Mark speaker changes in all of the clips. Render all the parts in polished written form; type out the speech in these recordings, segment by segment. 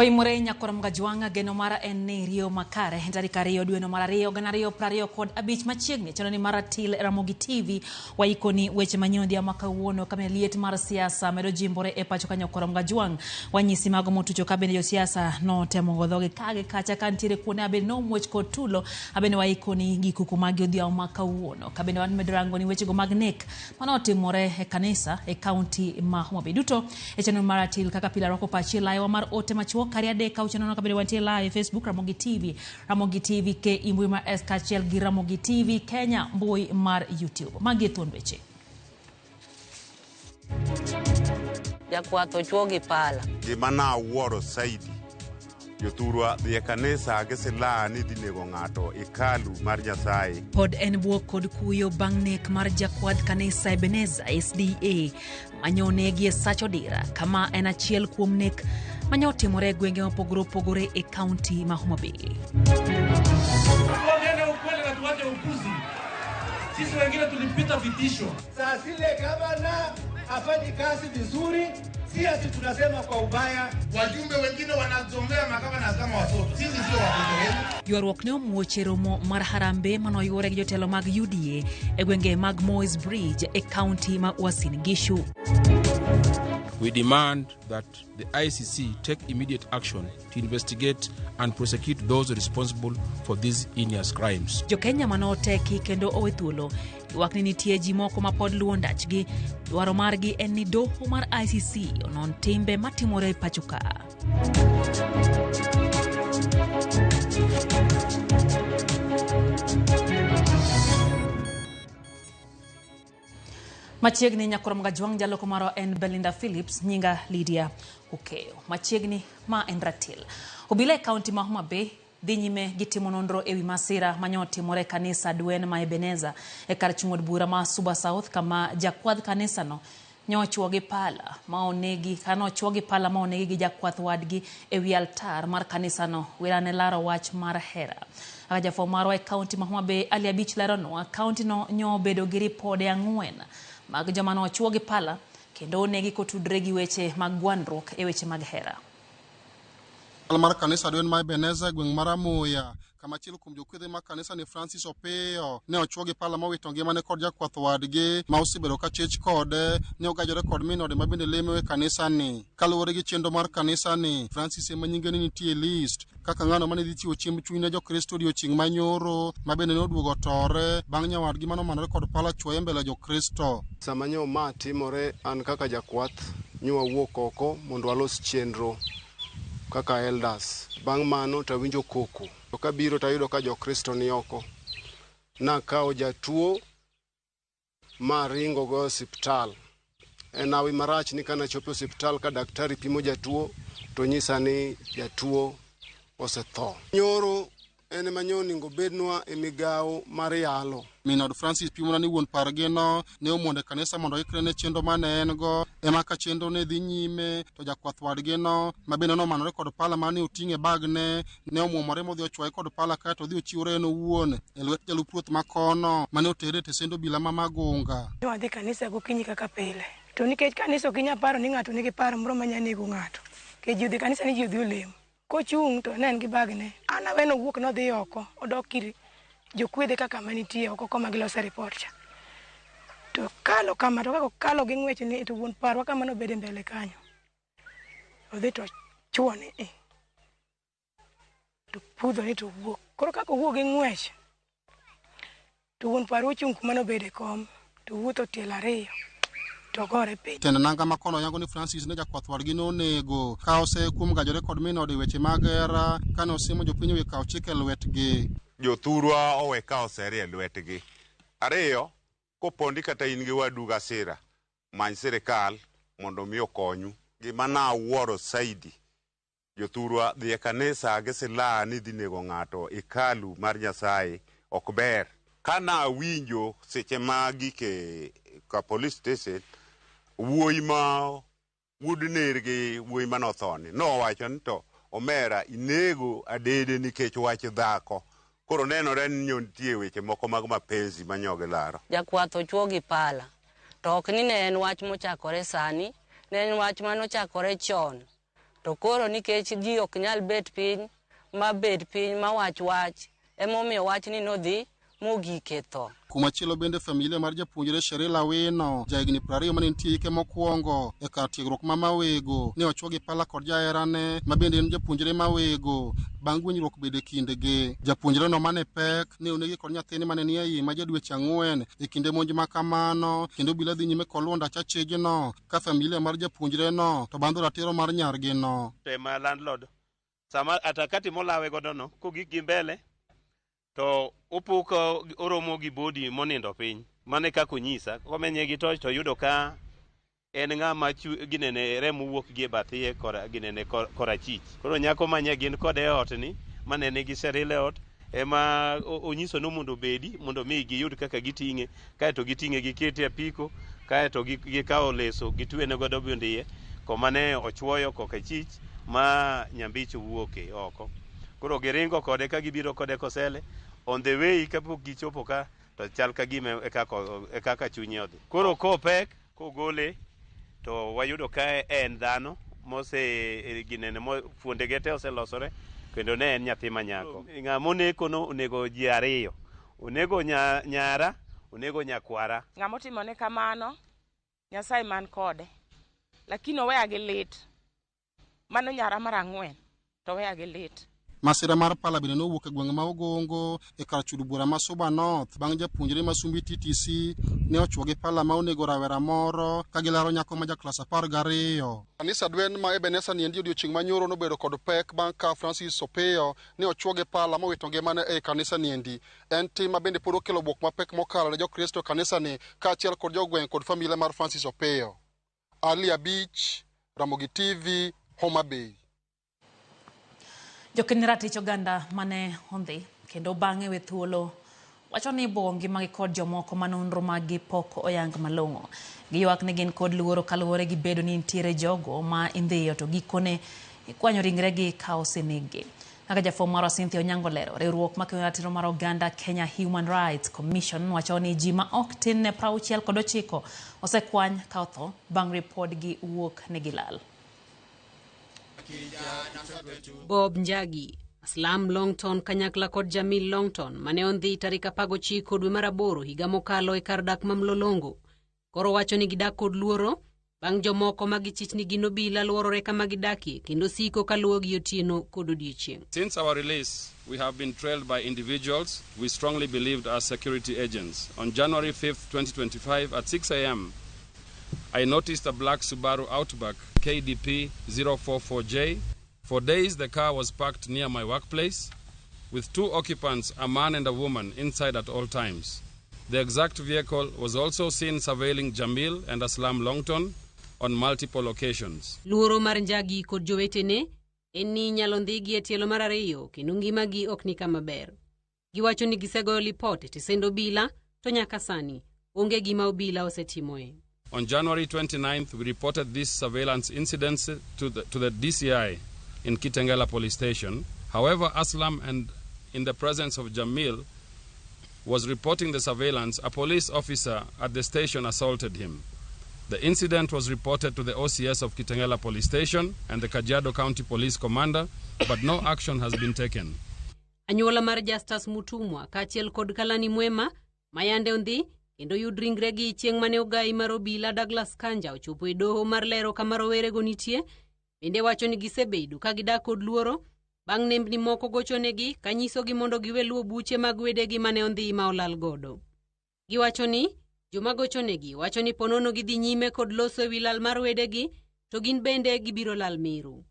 Speaker 1: Oimore nyakora Mgajwang'a geno mara en ni riyo makare tarik 2 dweno mar 2 2025 machiegni chenro ni mar Ratil e Ramogi TV waikoni weche manyien odhiambo ma kawuono kama liet mar siasa medo jimbore e pacho ka nyakora Mgajwang' wanyisi mago motucho ka bende josiasa notemo go dhogi ka gi kacha ka nitiere kuonde abende nomuoch kod tulo abende waikoni gi kuku magi odhiambo ma kawuono ka bende wamedo rango ni wechego mag nek manotimore e kanisa e kaunti ma Homa Bay duto e chenro mar Ratil kaka pile arwako pachi e laewa mar ote machuok kari 3 6 0 kabende wantie live e Facebook Ramogi TV, Ramogi TV KE mbui mar S kaachiel gi Ramogi TV Kenya mbui mar YouTube. Magi e thuond weche.
Speaker 2: Jakwath ochwo gi pala.
Speaker 3: Gima nawuoro saidi, jothurwa dhi e kanisa gi silaha ni dhi nego ng'ato hekalu mar Nyasaye.
Speaker 1: Pod en bwok kod kuyo bang' nek mar jakwadh kanisa Ebeneza SDA manyo onegi e Sach Odira, kama en achiel kuom nek manyo otimore e gwenge mopogore opogore e kaunti ma Homa Bay.
Speaker 4: Tuambiane ukweli na tuache upuzi. Sisi wengine tulipita vitisho.
Speaker 5: Saa zile gavana hafanyi kazi vizuri, si ati tunasema kwa ubaya.
Speaker 6: Wajumbe wengine wanazomea magavana kama watoto. Sisi sio watoto wenu.
Speaker 1: Ywaruok ne omuoch e romo mar Harambee manoyuore gi jotelo mag UDA e gwenge mag Moi's Bridge e kaunti ma Uasin Gishu.
Speaker 7: We demand that the ICC take immediate action to investigate and prosecute those responsible for these heinous crimes.
Speaker 1: Jo-Kenya manoteki kendo owe thuolo ywak ni nitie ji moko ma pod luwo ndachgi. Dwaro margi en ni doho mar ICC onon timbe matimore e pacho ka. Machiegni nyakoro Mgajwang' jaloko marwa en Belinda Phillips, nyinga Lydia Okeyo. Machiegni ma en Ratil. Obila e kaunti ma Homa Bay dhi nyime gi timo nonro ewi masira manyo otimore e kanisa Dwen ma Ebeneza e kar chung' od bura ma Suba South kama jakwadh kanisano nyochuo gi pala ma onegi kano ochuo gi pala ma onegi gi jakwath wadgi ewi altar mar kanisano. Wira ne laro wach mar hera. Kaka jafwambo marwa e kaunti ma Homa Bay Ali Abich leronwa, kaunti no nyo obedo gi ripode 4 mag joma nochuo gi pala kendo onegi kotudre gi weche mag gwandruok e weche mag hera.
Speaker 8: Mar kanisa Dwen ma Ebeneza e gweng' mar Amuya, kama achiel kuom jokwedhe mag kanisa ni Francis Opiyo ne ochuo gi pala mowito ngimane kod jakwath wadgi ma osebedo ka chich kode ne ogajore kod min ode ma bende lemo e kanisa ni. Kaluwore gi chenro mar kanisa ni, Francis ema nyinge ne nitie e list kaka ng'ano mane dhi chiwo chiemb chuny ne Jokristo odiochieng' ma nyoro, ma bende ne oduogo otore bang' nyawadgi mane omanore kod pala chuoye mbele Jokristo.
Speaker 9: Sama nyo ma timore, an kaka jakwath nyo wawuok oko mondo walos chenro kaka elders. Bang' mano to awinjo koko. To kabiro to ayudo ka Jokristo ni oko. Nakawo jatuo ma aringo go e osiptal. En hawi marach ni kana chopo e osiptal ka daktari pimo jatuo to nyisa ni jatuo osetho. Nyoro en ema nyo onego bednwa e migawo mar yalo.
Speaker 8: Min od Francis pimona ni wuon pargino ne omondo e kanisa mondo oikre ne chenro mane en go, ema ka chenro ne dhi nyime to jakwath wadgino ma bende nomanore kod pala mane oting'o e bagne ne omuomore modhi ochwaye kod pala kaeto odhi ochiwore en owuon e lwet jalup ruoth ma kono mane otere e tesend obila ma Magunga.
Speaker 10: Ne wadhi kanisa gokinyi kaka pile, to nikech kanisa ok inyal paro ni ng'ato nigi paro moro manya nego ng'ato, nikech ji odhi kanisa ni ji odhi olemo. Kochung' to ne en gi bagne. An awe nowuok nodhi oko, odok ir jokwedhe kaka kama nitie oko koma gilose report cha. To kalo kama, to kaka okalo gi ng'wech ni to wuon parwa kama nobedo e mbele kanyo. Odhi to chuo ni i. To pudho ni to wuok. Koro kaka owuok gi ng'wech, to wuon parwa ochung' kuma nobedo e kom, to wuotho tielo 2. To gore piny.
Speaker 8: Tend nanga ma kono yango ni Francis ne jakwath wadgi nonego ka ose kuom gajore kod min ode weche mag hera kane osimo jopiny owe kawo chik e lwetgi.
Speaker 3: Jothurwa owe kawo seri e lwetgi. 2, kopondi kata in gi wadu gasira, many sirikal mondo mi okonyu. Gima nawuoro saidi, jothurwa dhi e kanisa gi silaha ni dhi nego ng'ato hekalu mar Nyasaye ok ber. Ka nawinjo seche ma gik e ka police station, wuoyi ma wuod nergi wuoyi mane othoni nowacho ni to omera inego adede nikech wach dhako. Koro nenore ni nyo nitie weche moko mag mapenzi ma nyo gilaro.
Speaker 2: Jakwath ochwo gi pala. To ok ni ne en wach mochakore sani, ne en wach manochakore chon. To koro nikech ji ok nyal bet piny ma bed piny ma wach wach, emomiyo wachni nodhi mogik e tho.
Speaker 8: Kumachielo bende familia mar japuonjre Sherila Wino, jahigni 20 mane nitie hike mokwongo e kar tiegruok ma Mawego, ne ochwo gi pala kod jaherane ma bende en japuonjre Mawego bang' winjruok bedo e kindgi. Japuonjreno mane pek ne onegi kod nyathine mane nie iye ma ja dweche 4 e kinde monj ma kamano, kendo obila dhi nyime kod luwo ndach achijno ka familia mar japuonjreno to bandho ratiro mar nyargino.
Speaker 11: Tema landlord sama atakati molawe godo no kogik gi mbele to opuko oromo gi bodi monindo piny. Mane kaka onyisa komenye gi torch to yudo ka en ng'ama ginene remo wuok gi e bath iye kora ginene korachich. Koro nyako manye gin kode e ot ni mane nigi Sheril e ot ema onyiso no mondo obedi mondo mi giyud kaka giting'e, kaeto giting'e gikete e apiko, kaeto gikawo leso gitwene godo bende iye koma ne ochwoyo kokachich ma nyambich owuoke oko. Koro giringo kode ka gibiro kode Kosele. On the way kapok gichopo ka to chal ka gima e kaka chunye odhi. Koro kopek kogole to wayudo ka en dhano mose ginene fuondege te oselosore kendo ne en nyathi manyako. Ng'ama oneko no onego ji ariyo. Onego nyara, onego nyakwara.
Speaker 12: Ng'ama otimone kamano, Nyasaye man kode. Lakini oweya gi lit. Mano nyara mar 4 to oweya gi lit.
Speaker 8: Masira mar pala bende nowuok e gweng' ma Ogongo e kar chudo bura ma Suba North bang' japuonjre ma Sumbi TTC ne ochwo gi pala ma onego rawera moro ka gilaro nyako ma ja klas 12. Kanisa dwen ma Ebeneza niendi odiochieng' manyoro nobedo kod pek bang' ka Francis Opiyo ne ochwo gi pala mowito ngimane ei kanisa niendi. En tim ma bende pod okelo bwok mapek mokalo ne jokristo e kanisa ni kaachiel kod jogweng' kod familia mar Francis Opiyo. Ali Abich, Ramogi TV, Homa Bay.
Speaker 1: Jokeny ratich oganda mane ondhi kendo bang'e we thuolo wacho ni ibuogo ngimagi kod jomoko ma nonro maggi pok oyang malong'o. Giywak ni gin kod luoro kaluwore gi bedo ni nitiere jogo ma indhiyo to gikone ikwanyo ringregi ka oseneggi. Kaka jafwambo marwa Cynthia Onyango lero, riwruok makedo ratiro mar oganda Kenya Human Rights Commission wacho ni ji ma ok tin ne 69 osekwany ka otho bang' ripodgi wuok ni gilal.
Speaker 13: Bob Njagi, Aslam Longton kanyakla kod Jamil Longton mane ondhi tarik 19 dwe mar 8 higa mokalo e kar dak ma Mlolongo. Koro wacho ni gidak kod luoro bang' jomoko ma gichich ni gin obila luorore kama gidakie kendo siko kaluwogi otieno kod odiechieng'.
Speaker 14: Since our release, we have been trailed by individuals we strongly believed as security agents. On January 5th, 2025 at 6 a.m., I noticed a black Subaru Outback KDP 044J. For days, the car was parked near my workplace with two occupants, a man and a woman, inside at all times. The exact vehicle was also seen surveilling Jamil and Aslam Longton on multiple occasions.
Speaker 13: Luoro mar Njagi kod jowetene en ni inyalo ndhigi e tielo mar 2 kendo ngimagi ok ni kama ber. Giwacho ni gisegoyo lipot e tesend obila to nyaka sani onge gima obila osetimoe.
Speaker 14: On January 29th, we reported this surveillance incident to the DCI in Kitengela Police Station. However, Aslam, and in the presence of Jamil, was reporting the surveillance. A police officer at the station assaulted him. The incident was reported to the OCS of Kitengela Police Station and the Kajiado County Police Commander, but no action has been taken.
Speaker 13: Anyuola mar Justus Mutumwa kaachiel kod Kalani Mwema mayande ondhi kendo yud ringregi chieng' mane ogai mar obila Douglas Kanja ochopo e doho mar lero kama rowerego nitie, bende wacho ni gisebedo ka gidak kod luoro bang' nembni moko gochonegi kanyisogi mondo giwe luwo buche mag wedegi mane ondhi ma olal godo. Giwacho ni joma gochonegi wacho ni ponono gidhi nyime kod loso ewi lal mar wedegi to gin bende gibiro lal miru.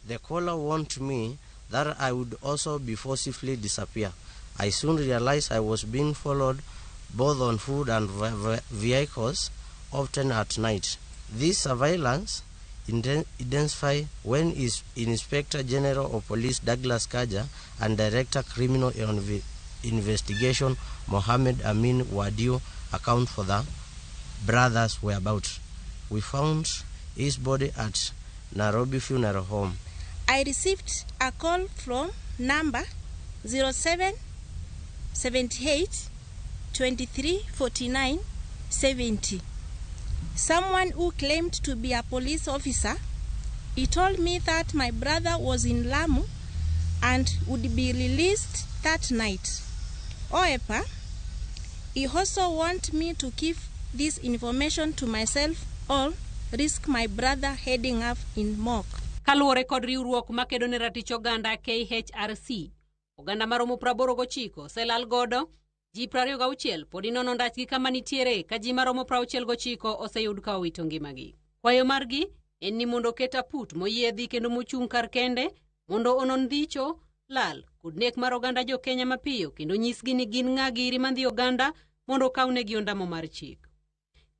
Speaker 15: The caller warned me that I would also be forcibly disappear. I soon realized I was being followed both on foot and vehicles, often at night. This surveillance intensified when is Inspector General of Police Douglas Kanja and Director Criminal Investigation Mohammed Amin Wadio account for the brothers' whereabouts. We found his body at Nairobi Funeral Home.
Speaker 16: I received a call from number 07 78 23 49 70. Someone who claimed to be a police officer He told me that my brother was in Lamu and would be released that night. However, he also want me to keep this information to myself or risk my brother heading up in morgue.
Speaker 13: Kaluwore kod riwruok makedo ne ratich oganda KHRC, oganda maromo 89 oselal godo, ji 26 pod inono ndachgi kama nitiere ka ji maromo 69 oseyud ka owito ngimagi. Kwayo margi en ni mondo oket aput moyiedhi kendo mochung' kar kende mondo onon dhicho, lal kod nek mar oganda jo-Kenya mapiyo kendo nyisgi ni gin ng'a giri mandhi oganda mondo okawnegi ondamo mar chik.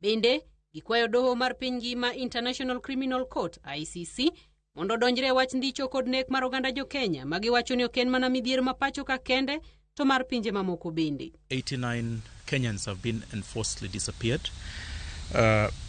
Speaker 13: Bende, gikwayo doho mar piny ngima International Criminal Court ICC mondo odonjre e wach ndicho kod nek mar oganda jo-Kenya ma giwacho ni ok en mana midhiero ma pacho ka kende to mar pinje mamoko bende.
Speaker 17: 89 Kenyans have been enforcedly disappeared.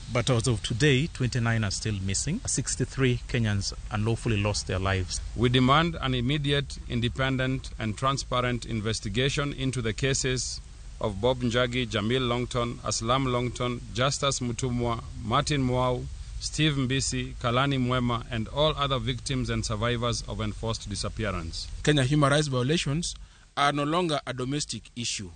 Speaker 17: But as of today, 29 are still missing. 63 Kenyans unlawfully lost their lives.
Speaker 14: We demand an immediate, independent, and transparent investigation into the cases of Bob Njagi, Jamil Longton, Aslam Longton, Justus Mutumwa, Martin Mwau, Steve Mbisi, Kalani Mwema, and all other victims and survivors of enforced disappearance.
Speaker 7: Kenya human rights violations are no longer a domestic issue.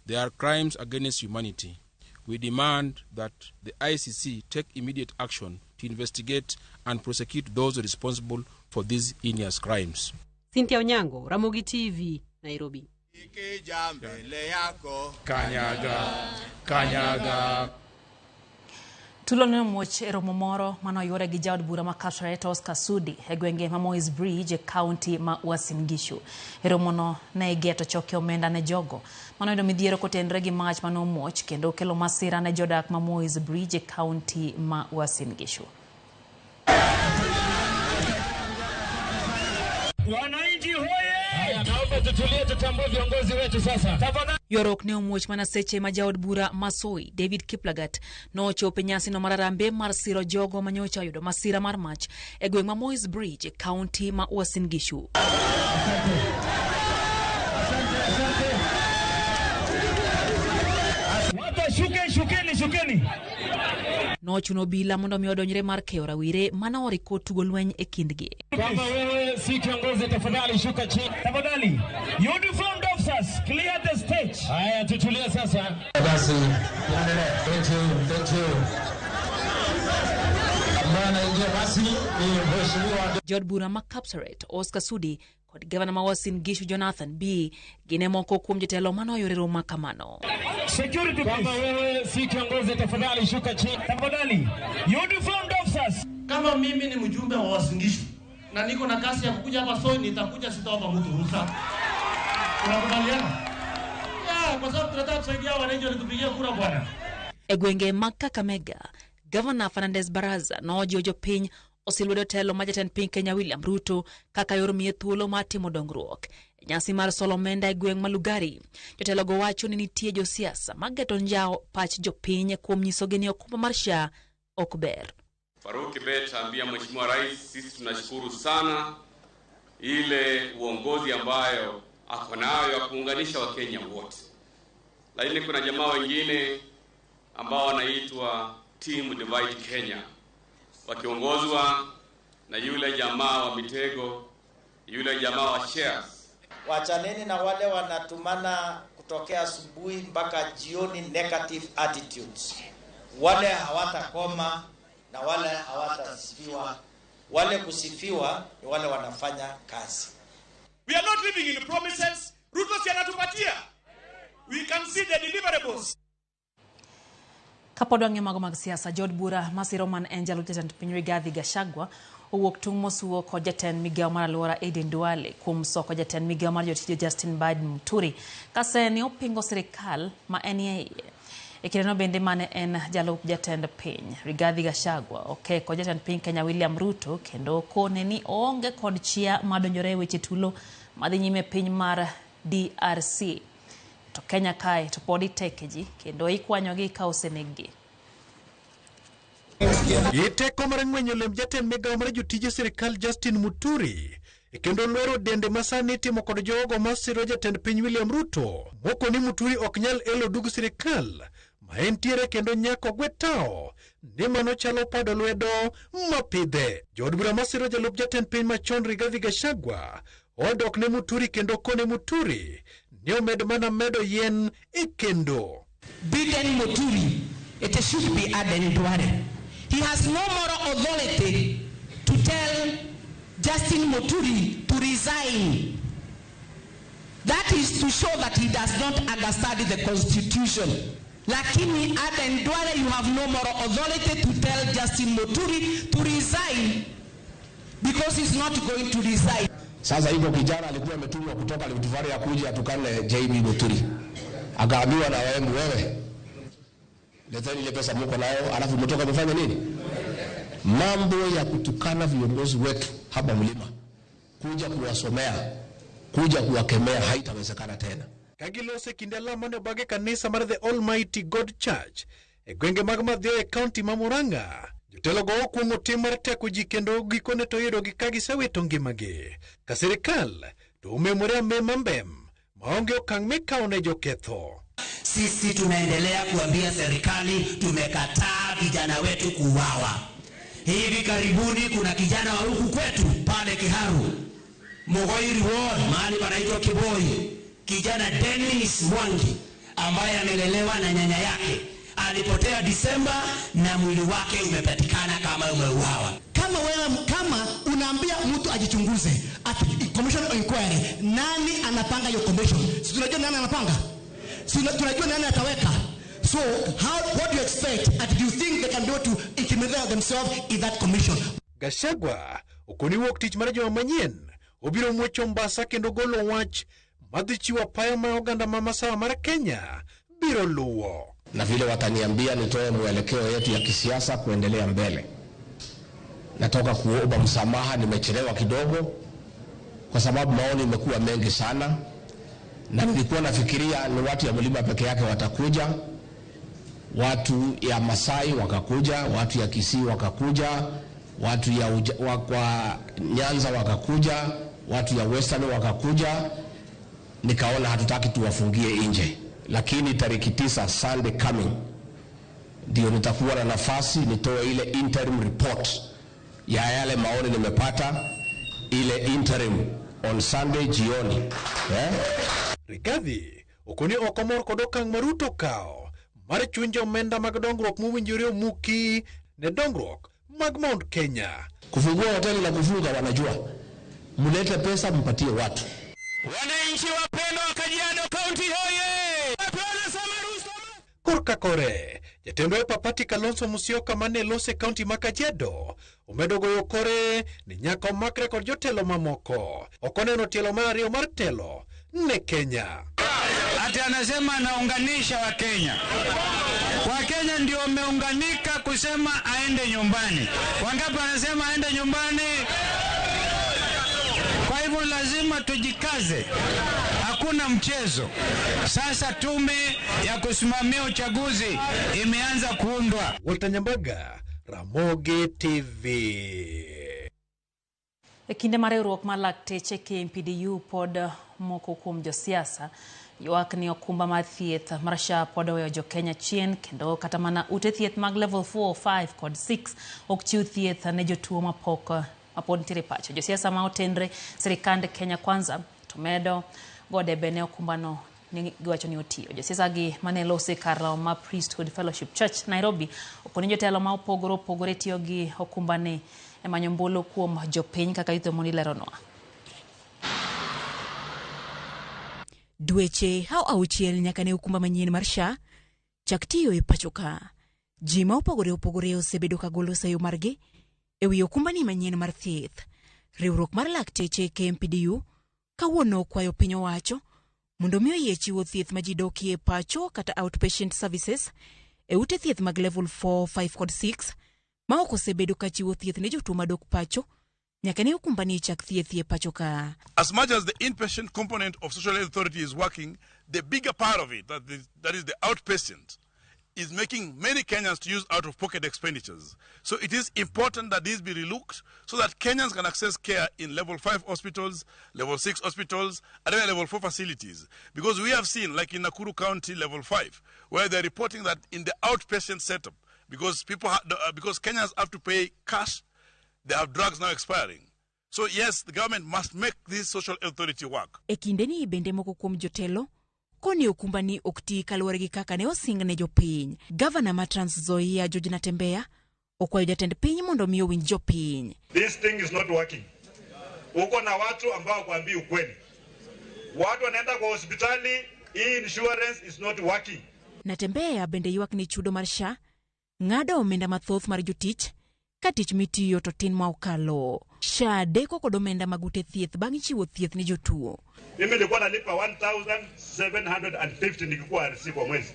Speaker 7: They are crimes against humanity. We demand that the ICC take immediate action to investigate and prosecute those responsible for these heinous crimes.
Speaker 13: Cynthia Onyango, Ramogi TV, Nairobi.
Speaker 6: Ikija mbele yako
Speaker 7: Kanyaga, kanyaga.
Speaker 1: Tulo ne omuoch e romo moro mane oyuore gi jaod bura ma Kapseret Oscar Sudi e gwenge ma Moi's Bridge e kaunti ma Uasin Gishu. E romono ne igeto choke omenda ne jogo mane oyudo midhiero kotenore gi mach mane omuoch kendo kelo masira ne jodak ma Moi's Bridge e kaunti ma Uasin Gishu.
Speaker 4: Wananchi hoye! Naomba tutulie, tutambue viongozi wetu sasa. Tafadhali.
Speaker 1: Ywaruok ne omuoch mana seche ma jaod bura ma Soi David Kiplagat nochopo e nyasino mar harambee mar siro jogo manyocha oyudo masira mar mach e gweng' ma Moi's Bridge e kaunti ma Uasin Gishu.
Speaker 4: Watu washuke, shukeni, shukeni.
Speaker 1: Nochuno obila mondo mi odonjre mar keyo rawere mane oriko tugo lweny e kindgi.
Speaker 4: Kama wewe si kiongozi, tafadhali shuka chini. Tafadhali. Uniformed officers, clear the stage. Haya, tutulie sasa.
Speaker 18: Basi, tuendelee. Thank you, thank you. Ambaye anaingia basi ni mheshimiwa
Speaker 1: Jaod bura ma Kapseret Oscar Sudi kod gavana ma Uasin Gishu Jonathan Bii gin e moko kuom jotelo mane oyuoro e romo ma kamano.
Speaker 4: Security, kama wewe si kiongozi, tafadhali shuka chini. Tafadhali. Uniformed officers.
Speaker 6: Kama mimi ni mjumbe wa Uasin Gishu na niko na kazi ya kukuja hapa Soi, nitakuja, sitaomba mtu ruhusa. Tunakubaliana? Ya, kwa sababu tunataka kusaidia wananchi walitupigia kura bwana.
Speaker 1: E gwenge mag Kakamega, Gavana Fernandes Baraza nojiwo jopiny osil lwedo telo mar jatend piny Kenya William Ruto kaka yor miye thuolo mar timo dongruok. E nyasi mar solo omenda e gweng' ma Lugari, jotelogo wacho ni nitie josiasa mageto njawo pach jopiny kuom nyisogi ni okumba mar SHA ok ber.
Speaker 14: Faruk Kibet ambia Mheshimiwa Rais, sisi tunashukuru sana ile uongozi ambayo ako nayo ya kuunganisha Wakenya wote, lakini kuna jamaa wengine ambao wanaitwa Team Divide Kenya wakiongozwa na yule jamaa wa Mitego, yule jamaa wa shares.
Speaker 19: Wachaneni na wale wanatumana kutokea asubuhi mpaka jioni negative attitudes. Wale hawatakoma na wale hawatasifiwa. Wale kusifiwa ni wale wanafanya kazi.
Speaker 4: We are not living in promises. Ruto si anatupatia. We can see the deliverables.
Speaker 1: Kapod wang'iyo mago mag siasa, jaod bura masiro man en jalup jatend piny Rigathi Gachagua owuok tung' mosuo kod jatend migawo mar alwora Aden Duale kuom soko jatend migawo mar jotije Justin Biden Muturi kaseni opingo sirikal ma en e iye. E kindeno bende mane en jalup jatend piny Rigathi Gachagua okeko jatend piny Kenya William Ruto kendo kone ni oonge kod chia madonjore e weche tulo madhi nyime e piny mar DRC. To Kenya kae to pod iteke ji kendo ikwanyogi ka oseneg-gi.
Speaker 20: Teko mar ng'wenyo lemb jatend migawo mar jotije sirikal Justin Muturi kendo lwero dende ma sani itimo kod jogo masiro jatend piny William Ruto moko ni Muturi ok nyal elo dug sirikal ma entiere kendo nyaka ogwe tawo ni mano chalo pado lwedo mapidhe. Jood bura masiro jalup jatend piny machon Rigathi Gachagua odok ne Muturi kendo kone Muturi ni omed mana medo yien e kendo.
Speaker 21: Biden Muturi, it should be Aden Duale. He has no moral authority to tell Justin Muturi to resign. That is to show that he does not understand the constitution. Lakini Aden Duale, you have no moral authority to tell Justin Muturi to resign because he's not going to resign.
Speaker 22: Sasa hivyo kijana alikuwa ametumwa kutoka Rift Valley akuja atukane JB Muturi, akaambiwa na waemu, wewe leteni ile pesa mko nayo, alafu mtoka mfanye nini? Mambo ya kutukana viongozi wetu hapa mlima, kuja kuwasomea, kuja kuwakemea haitawezekana tena.
Speaker 20: Kagilose kinde lamo mane obag e kanisa mar The Almighty God Church e gwenge mag Mathioya e kaunti ma Murang'a. Jotelogo okuong'o tim mar teko ji kendo gikone to iyudogi ka gisewito ngimagi. Ka sirikal to omemore amema mbem maonge okang' mikawo ne joketho.
Speaker 23: Sisi tunaendelea kuambia serikali tumekataa vijana wetu kuuawa. Hivi karibuni kuna kijana wa huku kwetu pale Kiharu, Mugoiri Ward, mahali panaitwa Kiboi, kijana Dennis Mwangi ambaye amelelewa na nyanya yake alipotea Disemba na mwili wake umepatikana kama umeuawa.
Speaker 24: Kama wewe, kama unaambia mtu ajichunguze at commission of inquiry, nani anapanga hiyo commission? Si tunajua nani anapanga? Si tunajua nani ataweka? So how, what do you expect? And do you think they can be able to incriminate themselves in that commission?
Speaker 20: Gachagua okoni wuok tich mar juma manyien obiro muocho mbasa kendo golo wach madhi chiwo apaya ma oganda ma masawa mar Kenya biro luwo.
Speaker 22: Na vile wataniambia nitoe mwelekeo yetu ya kisiasa kuendelea mbele. Natoka kuomba msamaha, nimechelewa kidogo kwa sababu maoni imekuwa mengi sana, na nilikuwa nafikiria ni watu ya mlima peke yake watakuja, watu ya Masai wakakuja, watu ya Kisii wakakuja, watu ya kwa Nyanza wakakuja, watu ya Western wakakuja. Nikaona hatutaki tuwafungie nje, lakini tariki 9 Sunday coming ndio nitakuwa na nafasi nitoe ile interim report ya yale maoni nimepata, ile interim on Sunday jioni.
Speaker 20: Rigathi okoni ok omor kod okang' ma Ruto okawo mar chunje omenda mag dongruok mowinjore omuki ne dongruok mag Mount Kenya.
Speaker 22: Kufungua hoteli na kufunga wanajua, mlete pesa mpatie watu.
Speaker 4: Wananchi wapendwa wa Kajiado County hoye!
Speaker 20: Korka kore, jatend Wiper Party Kalonzo Musyoka mane lose kaunti ma Kajiado omedo goyo kore ni nyaka omakre kod jotelo mamoko. Ok oneno tielo mar ariyo mar telo ne Kenya.
Speaker 4: Ati anasema anaunganisha Wakenya. Wakenya ndio wameunganika kusema aende nyumbani. Wangapi wanasema aende nyumbani? Kwa hivyo lazima tujikaze. Hakuna mchezo. Sasa tume ya kusimamia uchaguzi imeanza kuundwa.
Speaker 20: Walter Nyambaga, Ramogi TV.
Speaker 1: E kinde mar riwruok mar lakteche KMPDU pod moko kuom josiasa ywak ni okumba mar thieth mar SHA pod oweyo jokenya chien kendo kata mana ute thieth mag level 4, 5 kod 6 ok chiw thieth ne jotuo mapok mapod nitiere pacho. Josiasa ma otenre sirikand Kenya Kwanza to medo gode bene okumbano ni giwacho ni otiyo. Josiasa gi mane lose kar lamo mar Priesthood Fellowship Church Nairobi okoni jotelo ma opogore opogore tiyo gi okumbani e manyo ombulu kuom jopiny kaka Yutho Mondi leronwa. Dweche hao auchiel nyaka ne okumba manyien mar SHA chak tiyo e pacho ka. Ji ma opogore opogore osebedo ka golo sayo margi e wi okumbani manyien mar thieth. Riwruok mar lakteche KMPDU kawuono okwayo piny owacho mondo mi oyie chiwo thieth ma ji dokie pacho kata outpatient services e ute thieth mag level 4, 5 kod 6 ma ok osebedo ka chiwo thieth ne jotuo madok pacho nyaka ne okumbani chak thieth e pacho ka.
Speaker 25: As much as the inpatient component of social health authority is working, the bigger part of it, that is the outpatient,
Speaker 3: is making many Kenyans to use out-of-pocket expenditures. So it is important that this be relooked so that Kenyans can access care in level 5 hospitals, level 6 hospitals, and even level 4 facilities. Because we have seen, like in Nakuru County, level 5, where they're reporting that in the outpatient setup, because because Kenyans have to pay cash, they have drugs now expiring. So yes, the government must make this social authority work.
Speaker 5: E kindeni bende moko kuom jotelo koni okumbani ok ti kaluwore gi kaka ne osing ne jopiny. Gavana ma Trans Nzoia George Natembeya okwayo jatend piny mondo mi owinj jopiny.
Speaker 9: This thing is not working. Uko na watu ambao kuambii ukweli. Watu wanaenda kwa hospitali, hii insurance is not working.
Speaker 5: Natembeya bende ywak ni chudo mar SHA ng'ado omenda mathoth mar jotich ka tich mitiyo to tin ma okalo. SHA deko kod omenda mag ute thieth bang' chiwo thieth ne jotuo.
Speaker 9: Mimi nilikuwa nalipa 1750 nikikuwa RC kwa mwezi.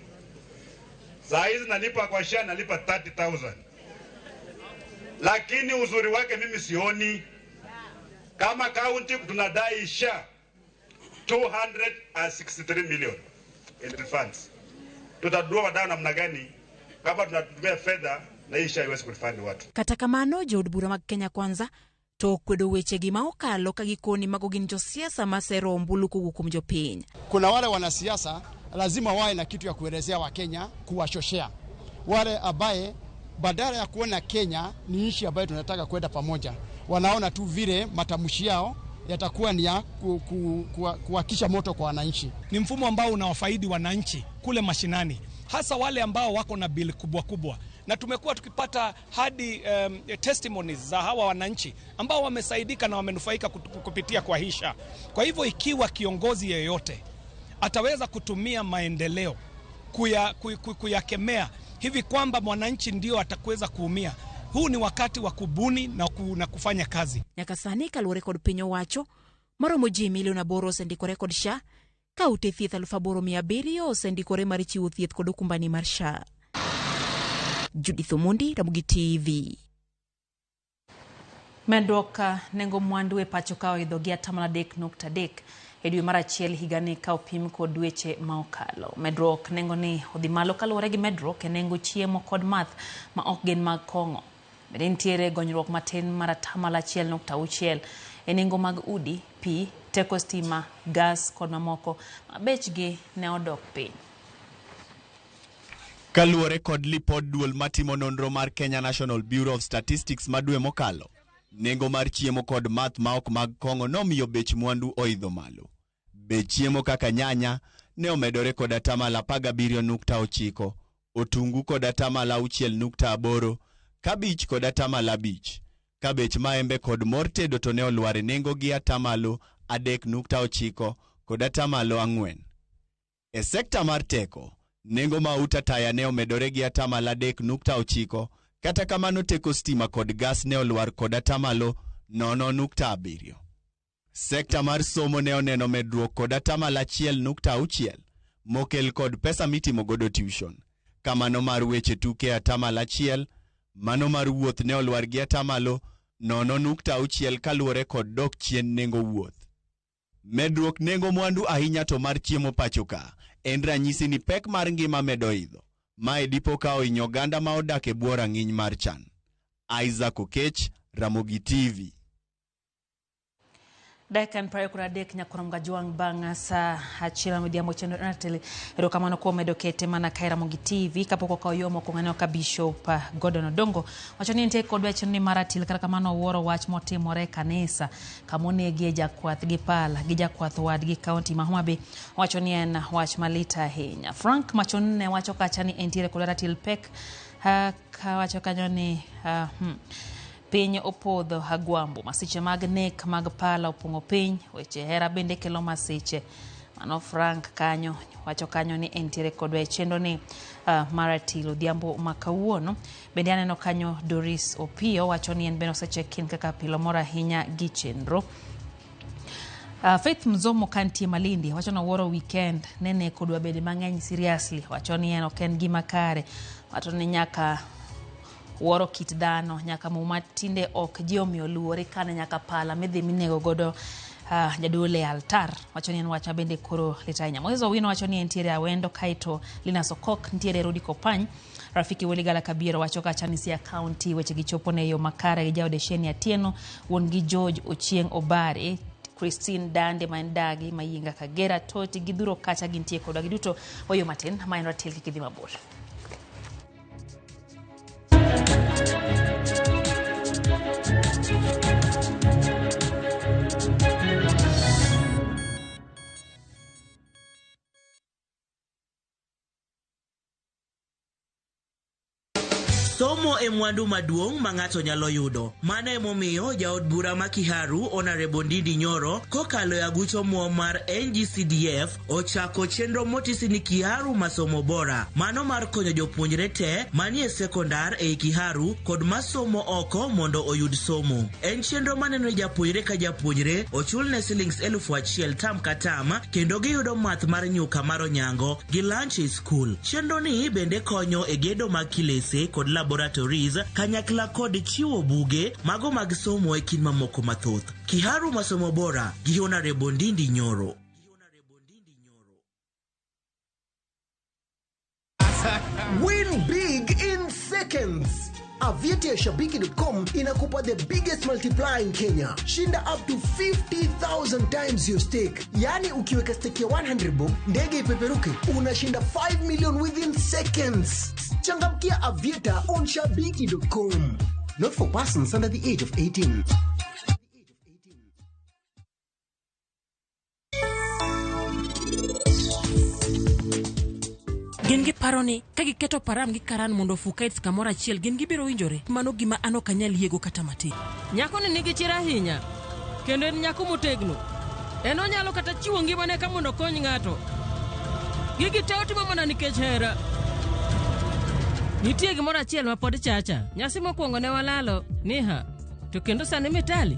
Speaker 9: Saa hizi nalipa kwa SHA nalipa 30,000. Lakini uzuri wake mimi sioni. Kama county tunadai SHA 263 million in refunds. Tutadua wadau namna gani kama tunatumia fedha na hii SHA haiwezi kurefund watu.
Speaker 5: Kata kamano jood bura mag Kenya Kwanza to okwedo wechegi ma okalo ka gikoni mago gin josiasa masero ombulu kowuok kuom jopiny.
Speaker 10: Kuna wale wanasiasa lazima wawe na kitu ya kuelezea Wakenya, kuwachochea wale ambaye badala ya kuona Kenya ni nchi ambayo tunataka kwenda pamoja, wanaona tu vile matamshi yao yatakuwa ni ya kuhakisha moto kwa wananchi.
Speaker 25: Ni mfumo ambao unawafaidi wananchi kule mashinani, hasa wale ambao wako na bili kubwa kubwa. Na tumekuwa tukipata hadi testimonies za hawa wananchi ambao wamesaidika na wamenufaika kupitia kwa hii SHA. Kwa hivyo ikiwa kiongozi yeyote ataweza kutumia maendeleo kuyakemea hivi kwamba mwananchi ndio atakuweza kuumia, huu ni wakati wa kubuni na kufanya kazi.
Speaker 5: Nyaka sani kaluwore kod piny owacho maromo ji milion 8 osendikore kod SHA ka ute thieth 8,700 osendikore mar chiwo thieth kod okumbani mar SHA. Judith Omondi, Ramogi TV.
Speaker 1: Medruok nengo mwandu e pacho ka oidho gi 3.3 e dwe mar achiel higani ka opim kod dweche ma okalo. Medruok nengo ni odhi malo kaluwore gi medruok e nengo chiemo kod math ma ok gin mag kong'o. Bende nitiere gonyruok matin mar 1.6 e nengo mag udi, pi, teko stima, gas kod mamoko ma bechgi ne odok piny.
Speaker 26: Kaluwore kod lipod duol matimo nonro mar Kenya National Bureau of Statistics ma dwe mokalo, nengo mar chiemo kod math ma ok mag kong'o nomiyo bech mwandu oidho malo. Bech chiemo kaka nyanya ne omedore kod 17.9, otungu kod 6.8, kabich kod 5, ka bech maembe kod mor tedo to ne olwar e nengo gi 3.9 kod 4. E sekta mar teko, nengo mauta taya ne omedore gi 3.9, kata kamano teko stima kod gas ne olwar kod 0.7. Sekta mar somo ne oneno medruok kod 1.6 mokel kod pesa mitimo godo tuition. Kamano mar weche tuke 1, mano mar wuoth ne olwar gi 0.6 kaluwore kod dok chien nengo wuoth. Medruok nengo mwandu ahinya to mar chiemo pacho ka en ranyisi ni pek mar ngima medo idho. Mae dipo ka ohinyo oganda ma odak e bwo rang'iny mar chan. Isaac Okech, Ramogi TV.
Speaker 1: Dakika 23 nyakorom Gajwang' bang' saa 1 midhiambo chenro Ratel. Erokamano kuom medo kete mana kae Ramogi TV kapok okawo yo mokwongo aneno ka Bishop Gordon Odongo wacho ni nitie kod wach ni mar atil, kata kamano owuoro wach motimore e kanisa kamonegie jakwath gi pala gi jakwath wadgi kaunti ma Homa Bay. Wacho ni en wach malit ahinya. Frank Machon ne wacho kacha ni entiere kod ratil pek kawacho kanyo ni piny opodho agwambo, masiche mag nek mag pala opong'o piny, weche hera bende kelo masiche. Mano Frank kanyo wacho kanyo ni entiere kodwa e chenro ni mar atil odhiambo ma kawuono. Bende aneno kanyo Doris Opiyo wacho ni en bende osecheck-in kaka pilo moro ahinya gi chenro. Faith Mzomo kantie Malindi wacho ni owuoro weekend nene kodwa bede mang'eny seriously, wacho ni en ok en gima kare, wacho ni nyaka wuoro kit dhano, nyaka muma tinde ok ji omiyo luor, ikane nyaka pala midhi minego godo Jadolo e altar wacho ni en wach mabende koro lit ahinya. Moses Owino wacho ni entiere Awendo, kaeto Linus Okok ntiere Rudi Kopany. Rafiki Weligala Kabiero wacho kacha ni Siaya County weche gichopo ne yo makare gi jaode Sheni Atieno, wuon gi George Ochieng Obare, Christine Dande ma en dagi Mayinga Kagera Toti gidhuro kacha gintie kodwa giduto wayo matin ma en ratil kik idhi mabor.
Speaker 2: Somo e mwandu maduong' ma ng'ato nyalo yudo. Mano emomiyo jaod bura ma Kiharu Honorable Ndindi Nyoro kokalo e aguch omuom mar NGCDF ochako chenro motisi ni Kiharu Masomo Bora. Mano mar konyo jopuonjre te manie sekondar ei Kiharu kod masomo oko mondo oyud somo. En chenro maneno ni japuonjre ka japuonjre ochulne silings 1000 tam ka tam kendo giyudo math mar nyuka mar onyango gi lunch e skul. Chenro ni bende konyo e gedo mag kilese kod laboratories kanyakla kod chiwo buge mago mag somo e kind mamoko mathoth. Kiharu Masomo Bora gi Honorable Ndindi Nyoro.
Speaker 8: Win big in seconds. Aviator ya Shabiki.com inakupa the biggest multiplier in Kenya. Shinda up to 50,000 times your stake. Yaani ukiweka stake ya 100 bob, ndege ipeperuke, unashinda 5 million within seconds. Changamkia Aviator on Shabiki.com. Not for persons under the age of 18.
Speaker 5: Gin giparo ni ka giketo Param gi Karan mondo ofu kites kamoro achiel gin gibiro winjore. Mano gima an ok anyal yiego kata matin.
Speaker 11: Nyakoni nigi chir ahinya, kendo en nyako motegno. En onyalo kata chiwo ngimane ka mondo okony ng'ato. Gigi te otimo mana nikech hera. Nitie gimoro achiel ma pod chacha. Nyasi mokwongo ne walalo, Niha, to kendo sani Mitali.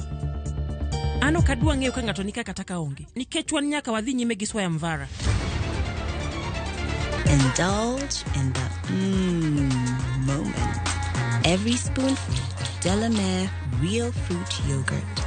Speaker 5: An ok adwa ng'eyo ka ng'ato nika kata ka onge. Nikech wan nyaka wadhi nyime gi Swayamvara.
Speaker 12: Indulge in the moment. Every spoonful of Delamere Real Fruit Yogurt.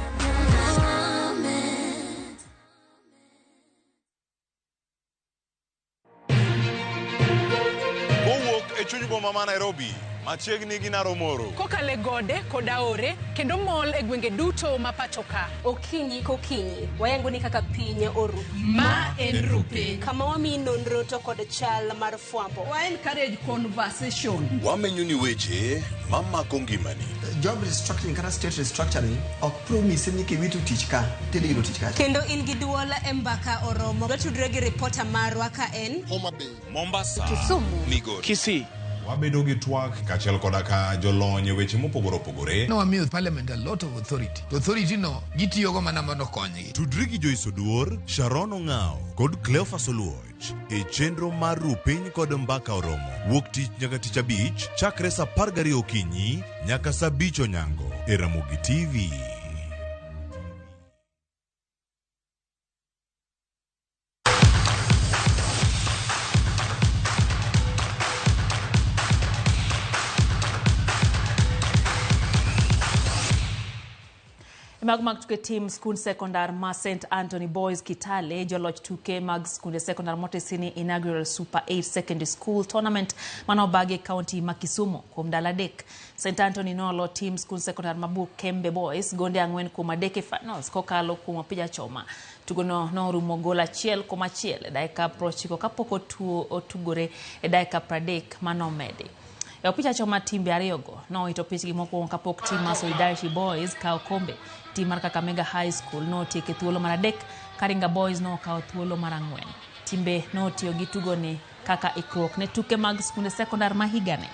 Speaker 15: Kowuok e chuny boma ma Nairobi, machiegni gi Naromoro.
Speaker 16: Kokalo e gode kod aore kendo mol e gwenge duto ma pacho ka.
Speaker 27: Okinyi kokinyi, wayango ni kaka piny oru.
Speaker 16: Ma en Rupiny.
Speaker 27: Kama wamiyi nonro to kod chal mar fwambo.
Speaker 28: Wa encourage conversation.
Speaker 15: Wamenyo ni weche mamako ngimani.
Speaker 29: Job restructuring kata state restructuring ok promise ni kiwito tich ka tidhi yudo tich kacha.
Speaker 27: Kendo in gi duol e mbaka oromo. Watudre gi ripota marwa ka en
Speaker 15: Homa Bay, Mombasa,
Speaker 27: Kisumu,
Speaker 15: Migori,
Speaker 30: Kisii.
Speaker 15: Wabedo gi twak kaachiel koda ka jolony e weche mopogore opogore.
Speaker 31: Nowamiyo parliament a lot of authority. To authority no gitiyogo mana mondo okonygi.
Speaker 15: Tudri gi Joyce Oduor, Sharon Ong'ao kod Cleophas Oluoch e chenro mar Rupiny kod Mbaka Oromo wuok tich nyaka tich abich chakre saa 12 okinyi nyaka saa 5 onyango e Ramogi TV.
Speaker 1: Mago mag tuke tim skund sekondar ma St Anthony Boys Kitale joloch tuke mag skunde sekondar motesi ni Inaugural Super 8 Secondary School Tournament manobagi e kaunti ma Kisumu kuom ndalo adek. St Anthony nolo tim skund sekondar ma Bukembe Boys gonde 4-3 e finals kokalo kuom opija choma. Tugono norumo gol 1-1 e dakika 90 kapok otugore e dakika 30 manomedi. E opich choma timbe ariyogo nowito pichgi mokwongo kapok tim mar Solidarity Boys kawo kombe. Tim mar Kakamega High School notieko e thuolo mar 3, Karinga Boys nokawo thuolo mar 4. Timbe notiyo gi tugoni kaka ikruok ne tuke mag skunde sekondar ma higani.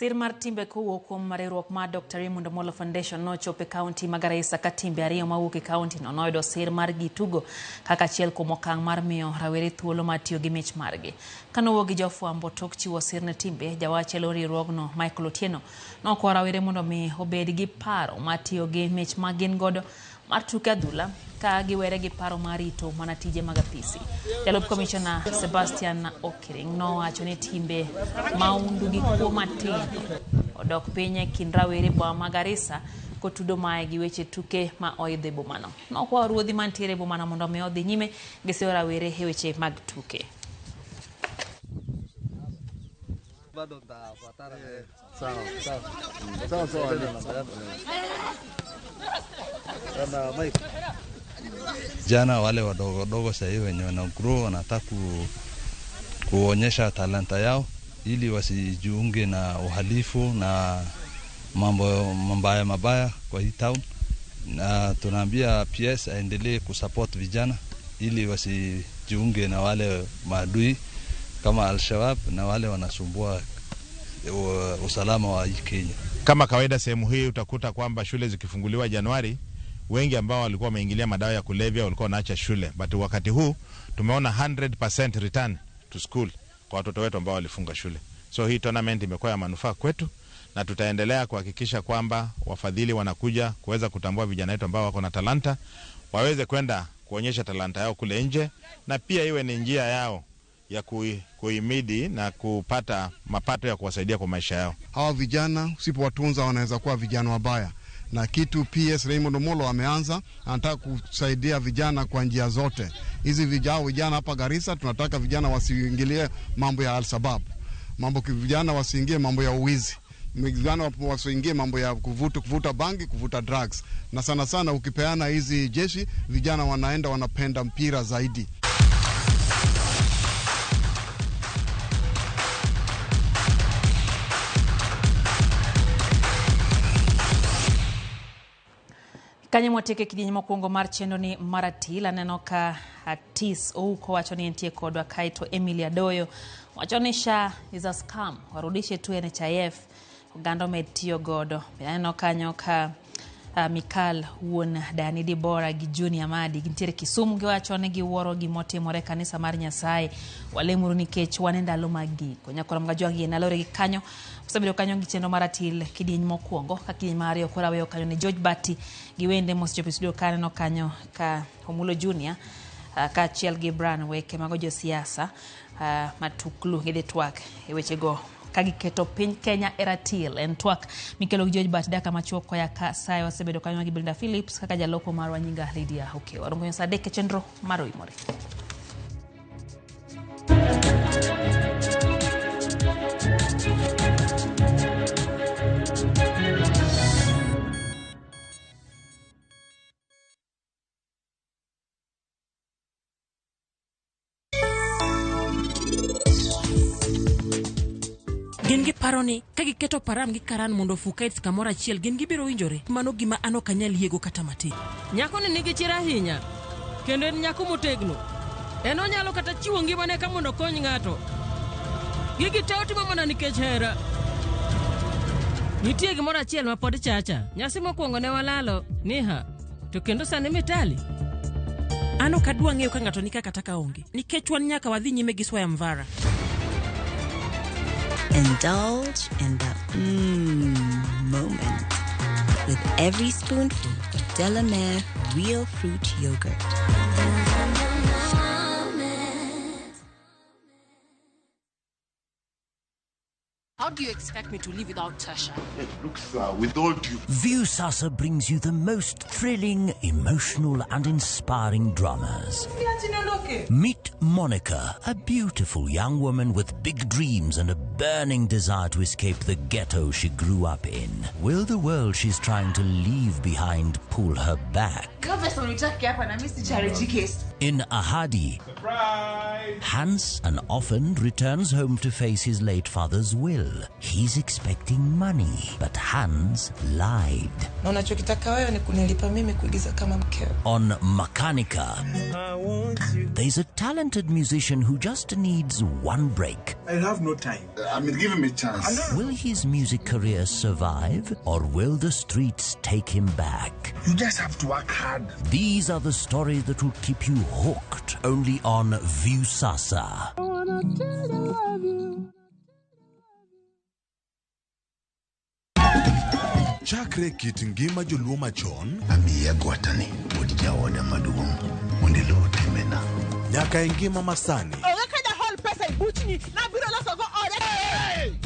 Speaker 1: Sir mar timbe kowuok kuom riwruok mar Dr. Raymond Omolo Foundation nochopo e kaunti ma Garissa ka timbe ariyo mawuok e kaunti no noyudo sir mar gitugo kaka achiel kuom okang' mar miyo rawere thuolo mar tiyo gi mich margi. Kanowuok gi jofwambo tok chiwo sir ne timbe, jawach e lo riwruogno Michael Otieno nokwayo rawere mondo mi obed gi paro mar tiyo gi mich ma gin godo mar tuke adhula ka giwere gi paro mar rito mana tije mag apisi. Jalup komishona Sebastian Okiring nowacho ni timbe maundu gi kuo matindo odok piny e kind rawere boma ma Garissa kotudo mae gi weche tuke ma oidho e bomano. Nokwayo ruodhi mantiere e bomano mondo mi odhi nyime gi siyo rawere e weche mag tuke.
Speaker 6: Jana wale wadogo wadogo sahii wenye wana grow wanataka kuonyesha talanta yao ili wasijiunge na uhalifu na mambo mabaya mabaya kwa hii town, na tunaambia PS aendelee kusupport vijana ili wasijiunge na wale maadui kama Al-Shabaab na wale wanasumbua usalama wa hii Kenya.
Speaker 7: Kama kawaida sehemu hii utakuta kwamba shule zikifunguliwa Januari, wengi ambao walikuwa wameingilia madawa ya kulevya walikuwa wanaacha shule, but wakati huu tumeona 100% return to school kwa watoto wetu ambao walifunga shule. So hii tournament imekuwa ya manufaa kwetu, na tutaendelea kuhakikisha kwamba wafadhili wanakuja kuweza kutambua vijana wetu ambao wako na talanta, waweze kwenda kuonyesha talanta yao kule nje, na pia iwe ni njia yao ya kuimidi na kupata mapato ya kuwasaidia kwa maisha yao.
Speaker 13: Hawa vijana usipowatunza wanaweza kuwa vijana wabaya, na kitu PS Raymond Omolo ameanza, anataka kusaidia vijana kwa njia zote. Hizi vijana hapa Garissa tunataka vijana wasiingilie mambo ya Al-Shabaab, mambo vijana wasiingie mambo ya uwizi, vijana wasiingie mambo ya kuvuta bangi, kuvuta drugs. Na sana sana ukipeana hizi jeshi, vijana wanaenda wanapenda mpira zaidi.
Speaker 1: Kanyo mwatieke kidieny mokwongo mar chenro ni maratil aneno ka Atis Ouko wacho ni entie kodwa kaeto Emily Adoyo wacho ni SHA is a scam, warudishe tu NHIF oganda omed tiyo godo. Aneno kanyo ka Mikal wuon Dani Dibora gi Junior Amadi gintiere Kisumu, giwacho ni giwuoro gimotimore kanisa mar Nyasaye, walemuru nikech wan e ndalo mag giko. Nyakoro Mgajwang' yie nalore gi kanyo osebedo kanyo gi chenro mar ratil kidieny mokwongo ka kidieny mar ariyo koro aweyo kanyo ne George Bati gi wende mosechopo e studio kaneno kanyo ka Omulo Junior kaachiel gi Brian Weke mago josiasa matuklu gidhi twak e wechego ka giketo piny Kenya e ratil. En twak mikelo gi George Bati dakika machuok koya ka sayo osebedo kanyo gi Belinda Phillips kaka jaloko marwa nyinga Lydia Okewa. Waromo saa 3 e chenro mar Oimore.
Speaker 11: Gin giparo ni ka giketo Param gi Karan mondo ofu kites kamoro achiel, gin gibiro winjore. Mano gima an ok anyal yiego kata matin. Nyakoni nigi chir ahinya, kendo en nyako motegno. En onyalo kata chiwo ngimane ka mondo okony ng'ato. Gigi te otimo mana nikech hera. Nitie gimoro achiel ma pod chacha. Nyasi mokwongo ne walalo, Niha, to kendo sani Mitali. An ok adwa ng'eyo ka ng'ato nika kata ka onge, nikech wan nyaka wadhi nyime gi Swayamvara.
Speaker 12: Indulge in that moment with every spoonful of Delamere Real Fruit Yogurt.
Speaker 16: How do you expect me to live without Tasha?
Speaker 14: Look, sir, with all due...
Speaker 17: Viusasa brings you the most thrilling, emotional and inspiring dramas. Meet Monica, a beautiful young woman with big dreams and a burning desire to escape the ghetto she grew up in. Will the world she's trying to leave behind pull her back? In Ahadi,
Speaker 14: Surprise!
Speaker 17: Hans, an orphan, returns home to face his late father's will. He's expecting money, but Hans lied.
Speaker 3: Na unachokitaka wewe ni kunilipa mimi kuigiza kama mkeo.
Speaker 17: On Makanika, there's a talented musician who just needs one break.
Speaker 14: I have no time. I mean, give him a chance.
Speaker 17: Will his music career survive, or will the streets take him back?
Speaker 14: You just have to work hard.
Speaker 17: These are the stories that will keep you hooked only on Viusasa.
Speaker 15: Chakre kit ngima joluo machon
Speaker 14: Amiya gwatani wuod jaoda maduong' mondo iluw timbena.
Speaker 15: nyaka e ngima masani.
Speaker 4: Onge ka jahol pesa e buchni nabiro losogo ode.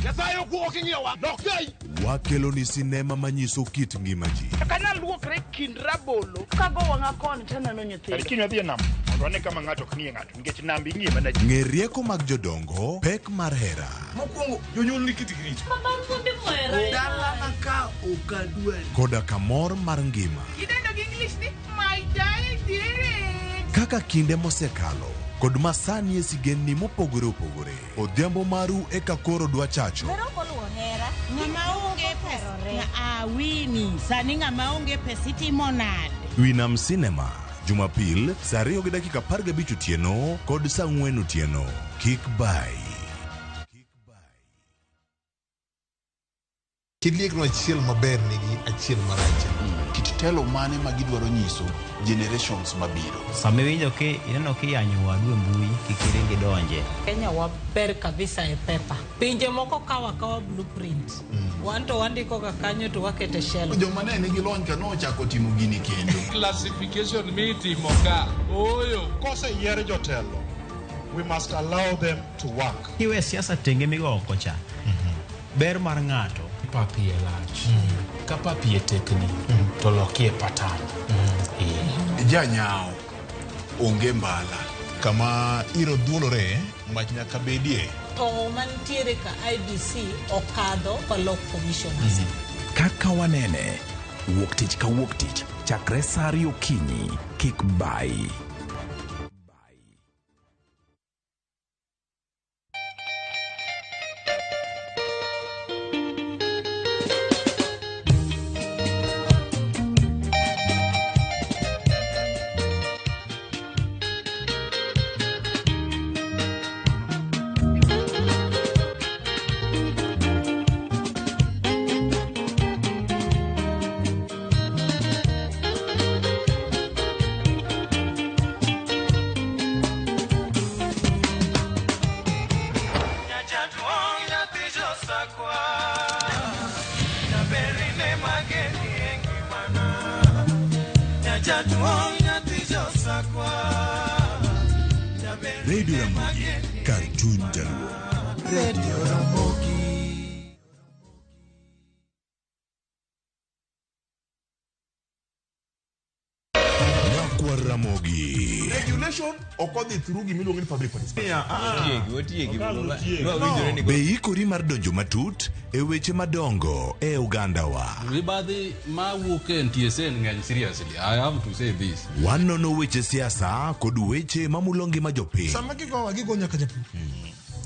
Speaker 14: Nyasaye okuo king'iyowa dok kai.
Speaker 15: Wakelo ni sinema manyiso kit ngima ji.
Speaker 4: Kana luokre kind rabolo kago wang'a koni taneno nyithindo.
Speaker 14: Kiny wadhi e nam mondo wane kama ng'ato ok ng'iye ng'ato nikech nam ing'iye mana ji.
Speaker 15: Ng'e rieko mag jodongo, pek mar hera,
Speaker 14: Mokwongo jonyuol ni kitgi richo.
Speaker 4: Dalana ka ok adwari.
Speaker 15: koda kamor mar ngima.
Speaker 4: Idendo gi English ni my darling.
Speaker 15: Kaka kinde mosekalo kod masani e sigendni mopogore opogore. Odhiambo maru eka koro dwa chacho.
Speaker 9: Ng'ama onge pesa awini sani ng'ama onge pesa itimo nade?
Speaker 15: Winam Cinema, Jumapil, saa 2:15 otieno kod saa 4 otieno. Kik bai.
Speaker 31: Kit liekno achiel maber nigi achiel marach.
Speaker 14: Kit telo mane ma gidwaro nyiso generations mabiro.
Speaker 18: Sama iwinjo ki ineno kiyanyo wadu e mbui kik iring idonje.
Speaker 9: Kenya waber kabisa e pepa. Pinje moko kawo akawa blueprint. Wan to wandiko ga kanyo to wakete shelf.
Speaker 14: Joma ne nigi lony ka nochako timo gini kendo.
Speaker 19: Classification mitimo ka oyo
Speaker 20: Koseyier jotelo, we must allow them to work.
Speaker 18: Kiwe siasa tenge migo oko cha. Ber mar ng'ato.
Speaker 19: Pap iye lach ka pap iye tekni to lokie patan.
Speaker 14: Janyawo onge mbala.
Speaker 31: Kama iro dhuolore, mach nyaka bedie.
Speaker 9: To mantiere ka IBC okadho kolok commissioners.
Speaker 21: Kaka wanene, wuok tich ka wuok tich, chakre saa 2 okinyi, kik bai.
Speaker 15: Radio Ramogi, kar chuny jaluo.
Speaker 8: Radio Ramogi.
Speaker 15: Nyakwar Ramogi.
Speaker 14: Regulation ok odhi through gimiluongo ni public participation.
Speaker 22: Otiegi,
Speaker 15: No. Be ikori mar donjo matut e weche madongo e ogandawa.
Speaker 19: Mibadhi mawuok e NTSA ng'eny seriously. I have to say this.
Speaker 15: Wanono weche siasa kod weche mamulo ngima jopiny.
Speaker 8: Sama gigowa gigo nyaka japur.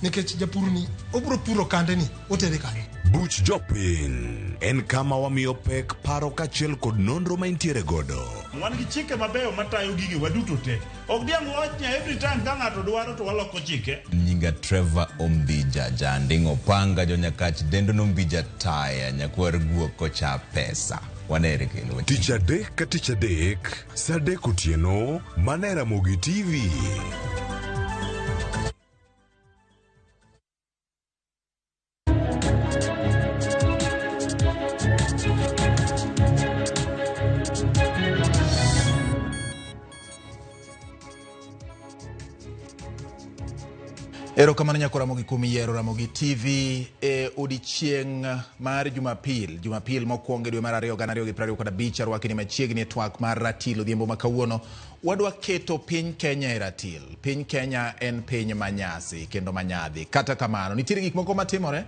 Speaker 8: Nikech japur ni obiro puro kande ni otere kanye.
Speaker 15: Buch jopiny en kama wamiyo pek paro kaachiel kod nonro ma intiere godo.
Speaker 20: Wan gi chike mabeyo matayo gigi waduto te. Ok diang' wach ni every time ka ng'ato dwaro to waloko chike.
Speaker 22: Nyinga Trevor Ombija, janding' opanga jonyakach dendo nombija taya nyakwar guok kocha pesa. Wanere kendo.
Speaker 15: Tich adek ka tich adek, saa 3 otieno, mana e Ramogi TV.
Speaker 23: Erokamano nyako Ramogi kuom yiero Ramogi TV e odiechieng' mar Jumapil, Jumapil mokwongo e dwe mar 2 2025. Arwakni machiegni e twak mar ratil odhiambo ma kawuono. Wadwa keto piny Kenya e ratil. Piny Kenya en piny manyasi kendo manyadhi. Kata kamano, nitiere gik moko matimore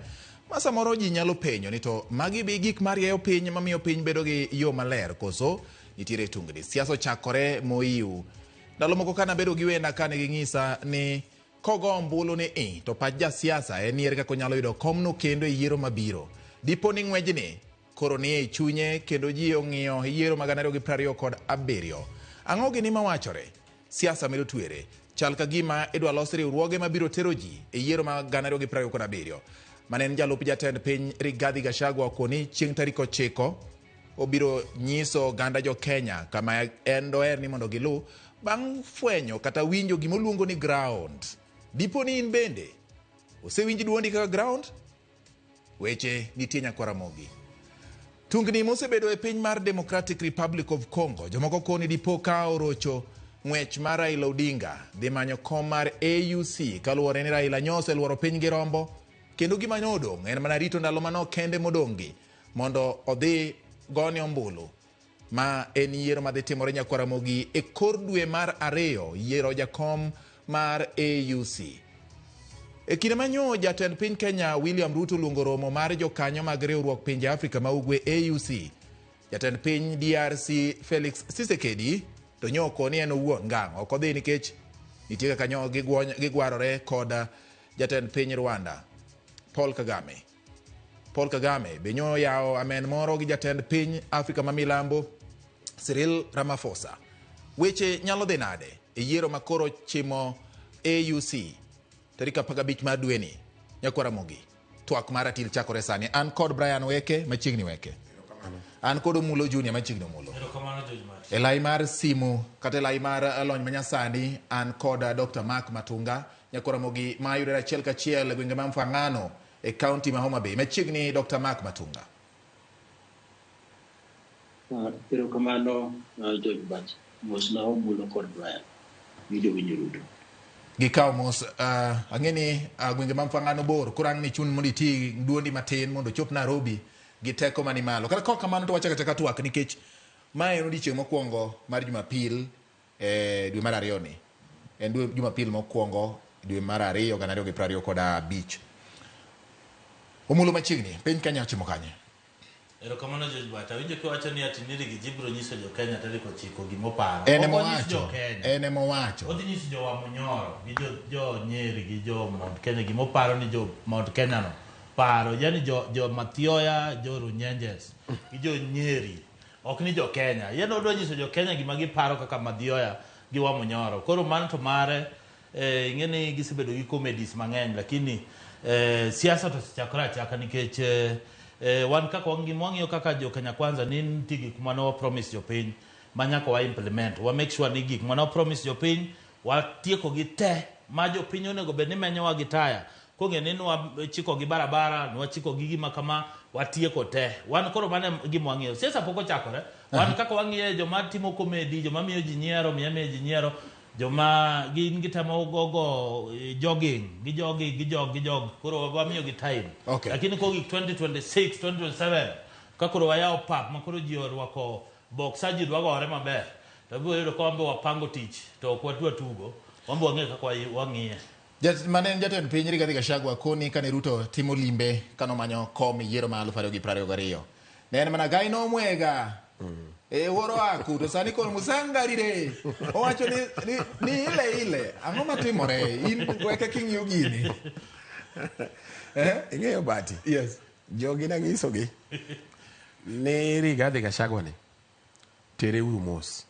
Speaker 23: ma samoro ji nyalo penjo ni to magi be gik marieyo piny mamiyo piny bedo gi yo maler koso nitiere tungni. Siasa ochakore moiw. Ndalo moko kane abedo gi wenda kane ging'isa ni Kogo ombulu ni i to pach jasiasa en ni ere kaka onyalo yudo komno kendo e yiero mabiro. Dipo ni ng'wejni koro ni e chunye kendo ji ong'iyo yiero mag 2027. Ang'o gini mawachore? Siasa medo twere. Chal ka gima idwa los riwruoge mabiro tero ji e yiero mag 2027. Mane en jalup jatend piny Rigathi Gachagua okoni chieng' tarik 9 obiro nyiso oganda jo Kenya kama en doher ni mondo giluw bang' fwenyo kata winjo gima oluongo ni ground. Dipo ni in bende osewinj duondi kaka ground? Weche nitie nyakwar Ramogi. Tungni mosebedo e piny mar Democratic Republic of Congo, jomoko koni dipo ka orocho ng'wech mar Raila Odinga dhi manyo kom mar AUC kaluwore ni Raila nyo oseluoro piny gi rombo kendo gima nyo odong' en mana rito ndalo manok kende modong' gi mondo odhi gone ombulu ma en yiero madhi timore nyakwar Ramogi e kor dwe mar 2, yiero jakom mar AUC. E kinde ma nyo jatend piny Kenya William Ruto luongo romo mar jokanyo mag riwruok pinje Afrika ma Ugwe AUC, jatend piny DRC Felix Tshisekedi to nyo okoni en owuon ngang' ok odhi nikech nitie kaka nyo gigwarore kod jatend piny Rwanda Paul Kagame. Paul Kagame be nyo yawo amen moro gi jatend piny Afrika ma Milambo Cyril Ramaphosa. Weche nyalo dhi nade e yiero ma koro chimo AUC tarik 15 mar dweni? Nyakwar Ramogi, twak mar ratil chakore sani. An kod Brian Weke machiegni Weke. An kod Omulo Junior machiegni Omulo. E lai mar simu kata e lai mar lony manyasani an kod Dr. Mark Matunga Nyakwar Ramogi ma yudore achiel kachiel e gwenge ma Mfangano e kaunti ma Homa Bay. Machiegni Dr. Mark Matunga.
Speaker 2: Erokamano George Bach. Mosna Omulo kod Brian. Gi jowinjo duto.
Speaker 23: Gikawo mos. Ang'e ni gwenge ma Mfangano bor, koro ang' ni chun mondo iti duondi matin mondo ochop Nairobi gi teko mani malo. Kata kok kamano to wachako achaka twak nikech mae en odiechieng' mokwongo mar Jumapil e dwe mar 2 ni. En dwe Jumapil mokwongo dwe mar 2 2025. Omulo machiegni, piny Kenya ochimo kanye?
Speaker 5: Erokamano George Bach. Awinjo kiwacho ni ati Nyiri gi ji biro nyiso jo Kenya tarik 9 gima oparo.
Speaker 23: En ema
Speaker 5: Ok onyis
Speaker 23: owacho.
Speaker 5: jo Kenya.
Speaker 23: En ema owacho.
Speaker 5: Odhi nyiso jo Wamunyoro gi jo Nyeri gi jo Mount Kenya gima oparo ni jo Mount Kenya no paro. Yani jo Mathioya, jo Runyenjes gi jo Nyeri. Ok ni jo Kenya. Yeno odwa nyiso jo Kenya gima giparo kaka Mathioya gi Wamunyoro. Koro mano to mare, ing'e ni gisebedo gi comedies mang'eny lakini siasa to osechakore achaka nikech wan kaka wang'iyo kaka jo Kenya Kwanza ni nitie gik mane wa promise jopiny ma nyaka wa implement. Wa make sure ni gik mane wa promise jopiny watieko gi te ma jopiny onego bed ni menyowa gi taya. Kong'e ni nwachiko gi barabara, nwachiko gi gima kama, watieko te. Wan koro mano e gima wang'iyo. Siasa pok ochakore. Wan kaka wang'iyo joma timo comedy, joma miyo ji nyiero, miyo miyo ji nyiero, joma gin gitemo gogo jogging, gi jogging, gi jog, gi jog. Koro wamiyo gi time. Lakini kogik 2026, 2027, ka koro wayawo pap ma koro ji orwako boxer, ji dwa gore maber. To wabiro yudo ka wan be wapango tich, to ok wadwa tugo. Wan be wang'eyo kaka wang'iye.
Speaker 23: Mane en jatend piny Rigathi Gachagua koni kane Ruto timo limbe kanomanyo kom e yiero mar 2022. Ne en mana Gai nomwega. E wuoro aku to sani koro Musangarire. Owacho ni ile ile. Ang'o matimore? In weke king'iyo gini.
Speaker 6: Ing'eyo Bati?
Speaker 23: Yes.
Speaker 6: Jogi nanyisogi ni Rigathi Gachagua ni tere uru mos.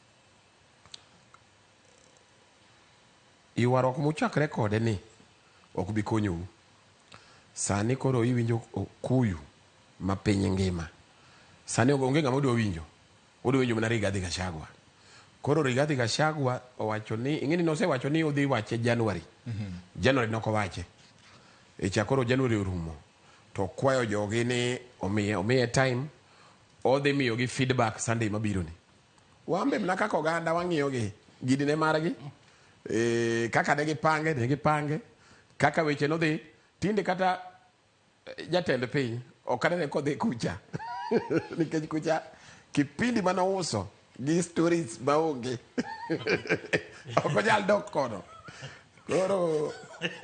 Speaker 6: Ywaruok mochakre kode ni ok bi konyou. Sani koro iwinjo kuyu ma piny ngima. Sani onge ng'ama odwa winjo. Odwa winjo mana Rigathi Gachagua. Koro Rigathi Gachagua owacho ni, ing'e ni nosewacho ni odhi wache January. January nok owache. E cha koro January orumo. To kwayo jogi ni omiye time, odhi miyogi feedback Sunday mabiro ni. Wan be mana kaka oganda wang'iyo gi, gini ne margi. Kaka ne gipange, ne gipange. Kaka weche nodhi, tinde kata jatend piny ok anene kodhi kucha. Nikech kucha kipindi mane ouso gi stories maonge. Ok onyal dok kono. Koro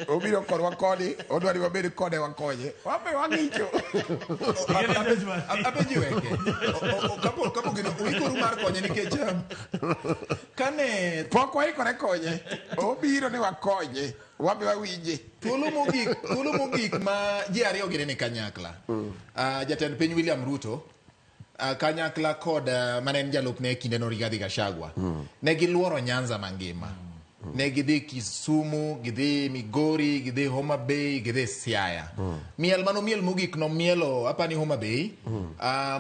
Speaker 6: obiro korwa koni, odwa ni wabed kode wakonye. Wabe wang'icho.
Speaker 23: Apenji weke. Kapo gino uikoru mar konye nikech kane
Speaker 6: pok waikore konye, obiro ni wakonye, wabe wawinje.
Speaker 23: Thuolo mogik ma ji ariyo gini ni kanyakla. Jatend piny William Ruto kanyakla kod mane en jalupne e kindeno Rigathi Gachagua. Ne giluoro Nyanza mangima. Ne gidhi Kisumu, gidhi Migori, gidhi Homa Bay, gidhi Siaya. Miel mano miel mogik nomielo apani Homa Bay.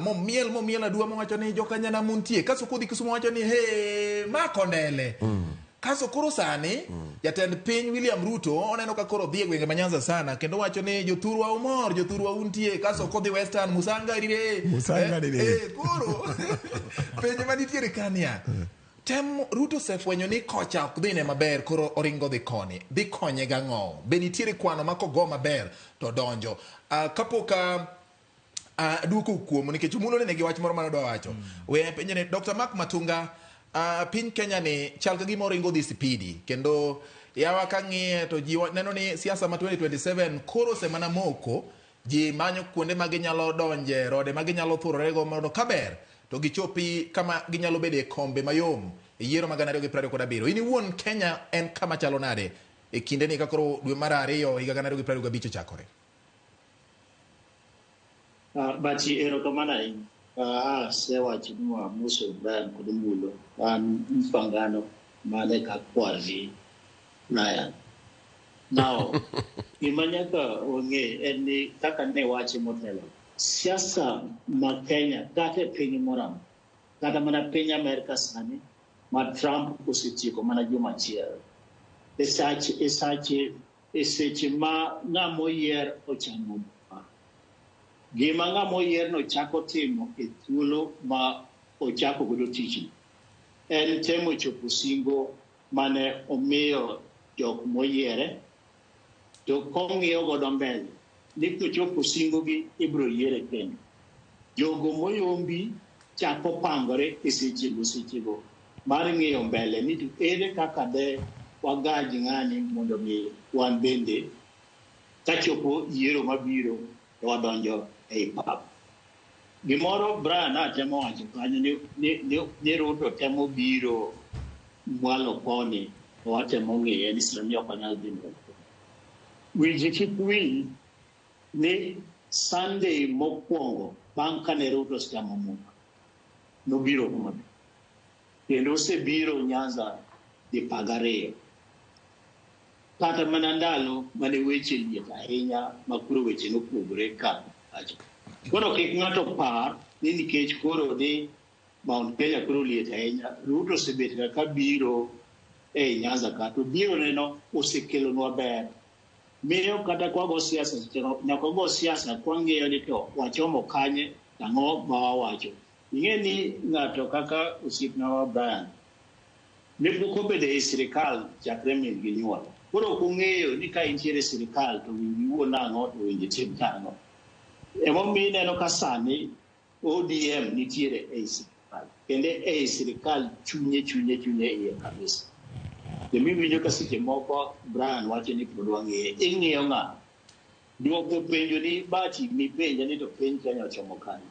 Speaker 23: Momiel aduwa mowacho ni jokanyana muntie. Kaso kodhi Kisumu wacho ni he ma kondele. Kaso koro sani jatend piny William Ruto oneno ka koro dhi e gwenge ma Nyanza sana kendo wacho ni jothurwa umor, jothurwa untie. Kaso kodhi Western Musanga rire.
Speaker 6: Musanga rire.
Speaker 23: Koro penjo manitiere kania. Tem Ruto osefwenyo ni kocha ok dhine maber, koro oringo dhi koni. Dhi konye gang'o? Be nitiere kwano ma kogo maber to donjo. Kapok duoko kuom nikech Omulo ne nigi wach moro mane odwa wacho. We penjo ni Dr. Mark Matunga, piny Kenya ni chal ka gima oringo dhi sipidi kendo yawa ka ng'iye to ji neno ni siasa ma 2027 koro osemana moko, ji manyo kuonde ma ginyalo donje, rode ma ginyalo thurorego mondo kaber to gichopi kama ginyalo bedo e kombe mayom e yiero mag 2027. In iwuon Kenya en kama chalo nade e kinde ni ka koro dwe mar 2 higa 2025 ochakore?
Speaker 2: Bachi erokamano ahinya. Asewacho ni wamoso Brian kod Omulo. An Mfangano mane ka kwargi Brian. Now, gima nyaka wang'e en ni kaka ne wache motelo, siasa ma Kenya kata e piny moro amora, kata mana piny Amerka sani ma Trump osetieko mana juma achiel. E seche ma ng'ama oyier ochamo gima ng'ama oyierno chako timo e thuolo ma ochako godo tich en temo chopo singo mane omiyo jok moyiere, to kong'iyo godo mbele ni kochopo singo gi ibiro yiere kendo. Jogo moyombi chako pangore e sechego mar ng'iyo mbele ni to ere kaka de wagaj ng'ani mondo mi wan bende kachopo yiero mabiro to wadonjo ei pap. Gimoro Brian atemo wacho kanyo ni Ruto temo biro mwalo koni to watemo ng'iye ni sani ok onyal dhi mbele. Winji kik wil ni Sunday mokwongo bang' kane Ruto osechamo muma nobiro Homa Bay kendo osebiro Nyanza dipar ariyo. Kata mana ndalo mane weche liet ahinya ma koro weche nopogore ka wacho. Koro kik ng'ato par ni nikech koro ni Mount Kenya koro liet ahinya, Ruto osebet ka biro ei Nyanza ka to biro neno osekelonwa ber. Miyo kata kwago siasa nyaka wago siasa kwang'iyo ni to wachomo kanye, ang'o ma wawacho. Ing'e ni ng'ato kaka osiepna wa Brian ne pok obedo ei sirikal chakre min gi nyuol. Koro ok ong'eyo ni ka intiere e sirikal to winji iwuo nang'o to winji tim nang'o. Emomiyo ineno ka sani ODM nitiere ei sirikal kendo ei sirikal chunye iye kabisa. Gima ka seche moko Brian wacho ni pod wang'iye, ing'iyo ng'a? Duoko penjo ni Bachi mipenja ni to piny Kenya ochomo kanye.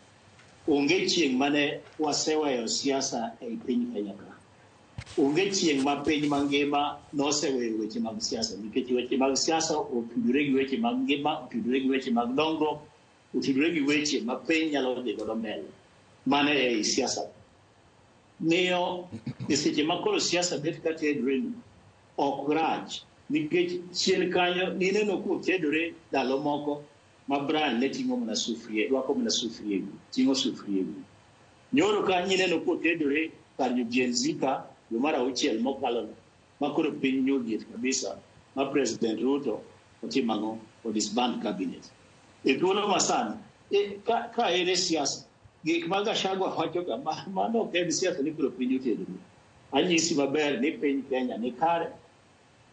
Speaker 2: Onge chieng' mane waseweyo siasa ei piny Kenya ka. Onge chieng' ma piny mangima noseweyo weche mag siasa, nikech weche mag siasa otudore gi weche mag ngima, otudore gi weche mag dongruok, otudore gi weche ma piny nyalo dhi godo mbele. Mano ei siasa. Miyo e seche ma koro siasa bet ka tedore ni ok rach, nikech chien kanyo nineno kotedore ndalo moko ma Brian ne ting'o mana sufuria, rwako mana sufuria, ting'o sufuria. Nyoro ka ineno kotedore kar jo Gen Z ka dwe mar auchiel mokalo ma koro piny nyoliet kabisa ma President Ruto otimo ang'o? O disband cabinet. E thuolo masani ka en e siasa, gik ma Gachagua wacho ga mano ok en siasa ni koro piny otedore. Anyisi maber ni piny Kenya ni kare,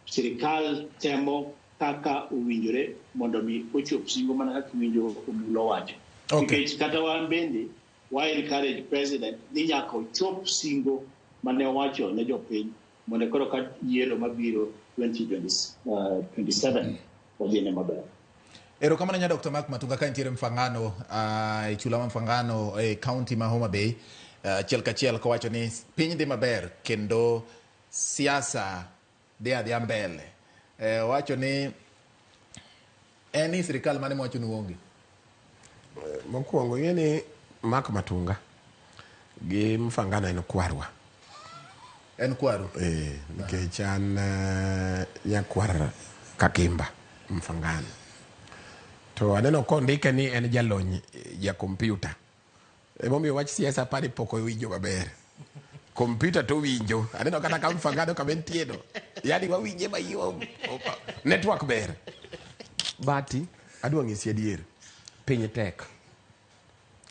Speaker 2: sirikal temo kaka owinjore mondo mi ochop singo mana kaka iwinjo Omulo wacho. Nikech kata wan bende wa encourage president ni nyaka ochop singo mane owacho ne jopiny Mondo koro ka yiero mabiro 2027 odhine maber.
Speaker 23: Erokamano nya Dr. Mark Matunga ka nitiere Mfangano, e chula ma Mfangano e county ma Homa Bay, achiel kachiel kowacho ni piny dhi maber kendo siasa dhi adhiya mbele. Owacho ni en ni sirikal mane mowacho ni uonge?
Speaker 6: Mokwongo ing'e ni Mark Matunga gi Mfangano en kwarwa.
Speaker 23: En kwaru?
Speaker 6: Eh, nikech an nyakwar Kakimba Mfangano. To aneno kondike ni en jalony ja kompyuta. Emomiyo wach siasa apani pok owinjo maber. Kompyuta to winjo. Aneno kata ka Mfangano kama entie no. Yaani wawinje mayom. Network ber. Bati, adwa ng'isi adier. Piny tek.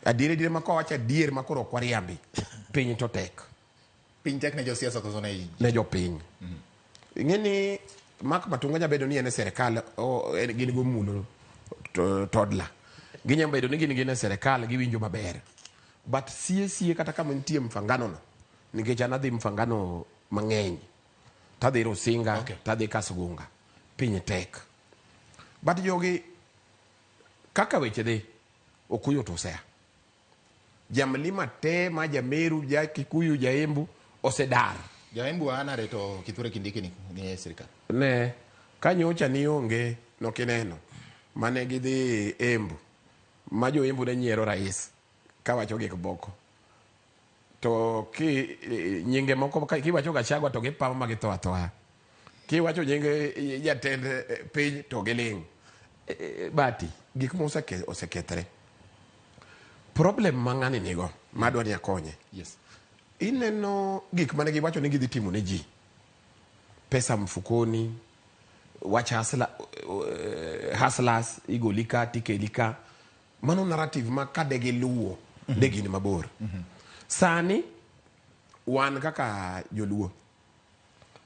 Speaker 6: Adier adier ma kowacho adier ma koro ok wariambi. Piny to tek.
Speaker 23: Piny tek ne josiasa koso ne
Speaker 6: ne jopiny. Ing'e ni Mark Matunga nya bedo ni en e sirikal gin gomulo toddler. Ginya bedo ni gin e sirikal giwinjo maber. But sie sie kata kama nitie Mfangano no, nikech an adhi Mfangano mang'eny. Tadhi Rusinga, okay. Tadhi Kasgunga. Piny tek. But jogi kaka weche dhi, Okuyu to osea. Jamlima te ma Jameru, ja Kikuyu, Jaembu osedar.
Speaker 23: Jaembu anare to Kithure Kindiki ni e sirikal.
Speaker 6: Ne, ka nyocha ni onge nokineno mane gidhi Embu ma jo Embu ne nyiero rais kawacho gik moko to ki nyinge moko kiwacho Gachagua to gipamo ma githo athoa, kiwacho nying jatend piny to giling'. Bati gik ma osekethre. Problem ma ng'ani nigo madwa ni akonye.
Speaker 23: Yes.
Speaker 6: Ineno gik mane giwacho ni gidhi timo ne ji. Pesa mfukoni, wach hustlers, igoli ka tikeli ka. Mano narrative ma kade giluwo de gin mabor. Sani wan kaka joluo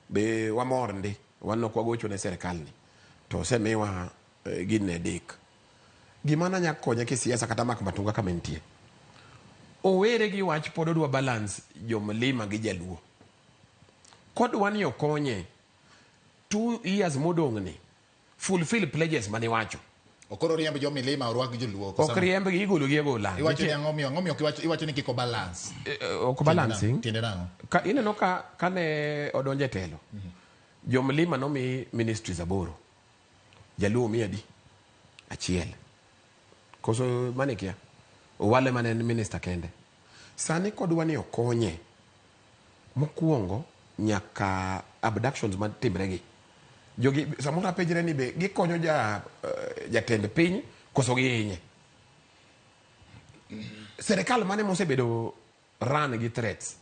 Speaker 6: be wamor ndi, wan ok wagocho ne sirikal ni to osemiwa gine dik. Gima nanya konye kisiasa kata Mark Matunga kama entie. Owere gi wach pod odwa balance jomlima gi jaluo. Kodwa ni okonye 2 years modong' ni fulfill pledges mane iwacho.
Speaker 23: Okoro riemb jo milima orwak joluo.
Speaker 6: Ok riemb gi igolo gi agola.
Speaker 23: Iwacho ni ang'o miyo ang'o miyo iwacho ni kik obalance.
Speaker 6: Ok balancing.
Speaker 23: Tiende nang'o?
Speaker 6: Ka ineno ka kane odonje e telo. Jomlima nomi ministries 8. Jaluo omi adi? 1. Koso mane kia? Owale mane en minister kende. Sani kodwa ni okonye. Mokwongo nyaka abductions matimre gi. Jogi samoro apenjre ni be gikonyo jatend piny koso gihinye. Serikal mane mosebedo run gi threats.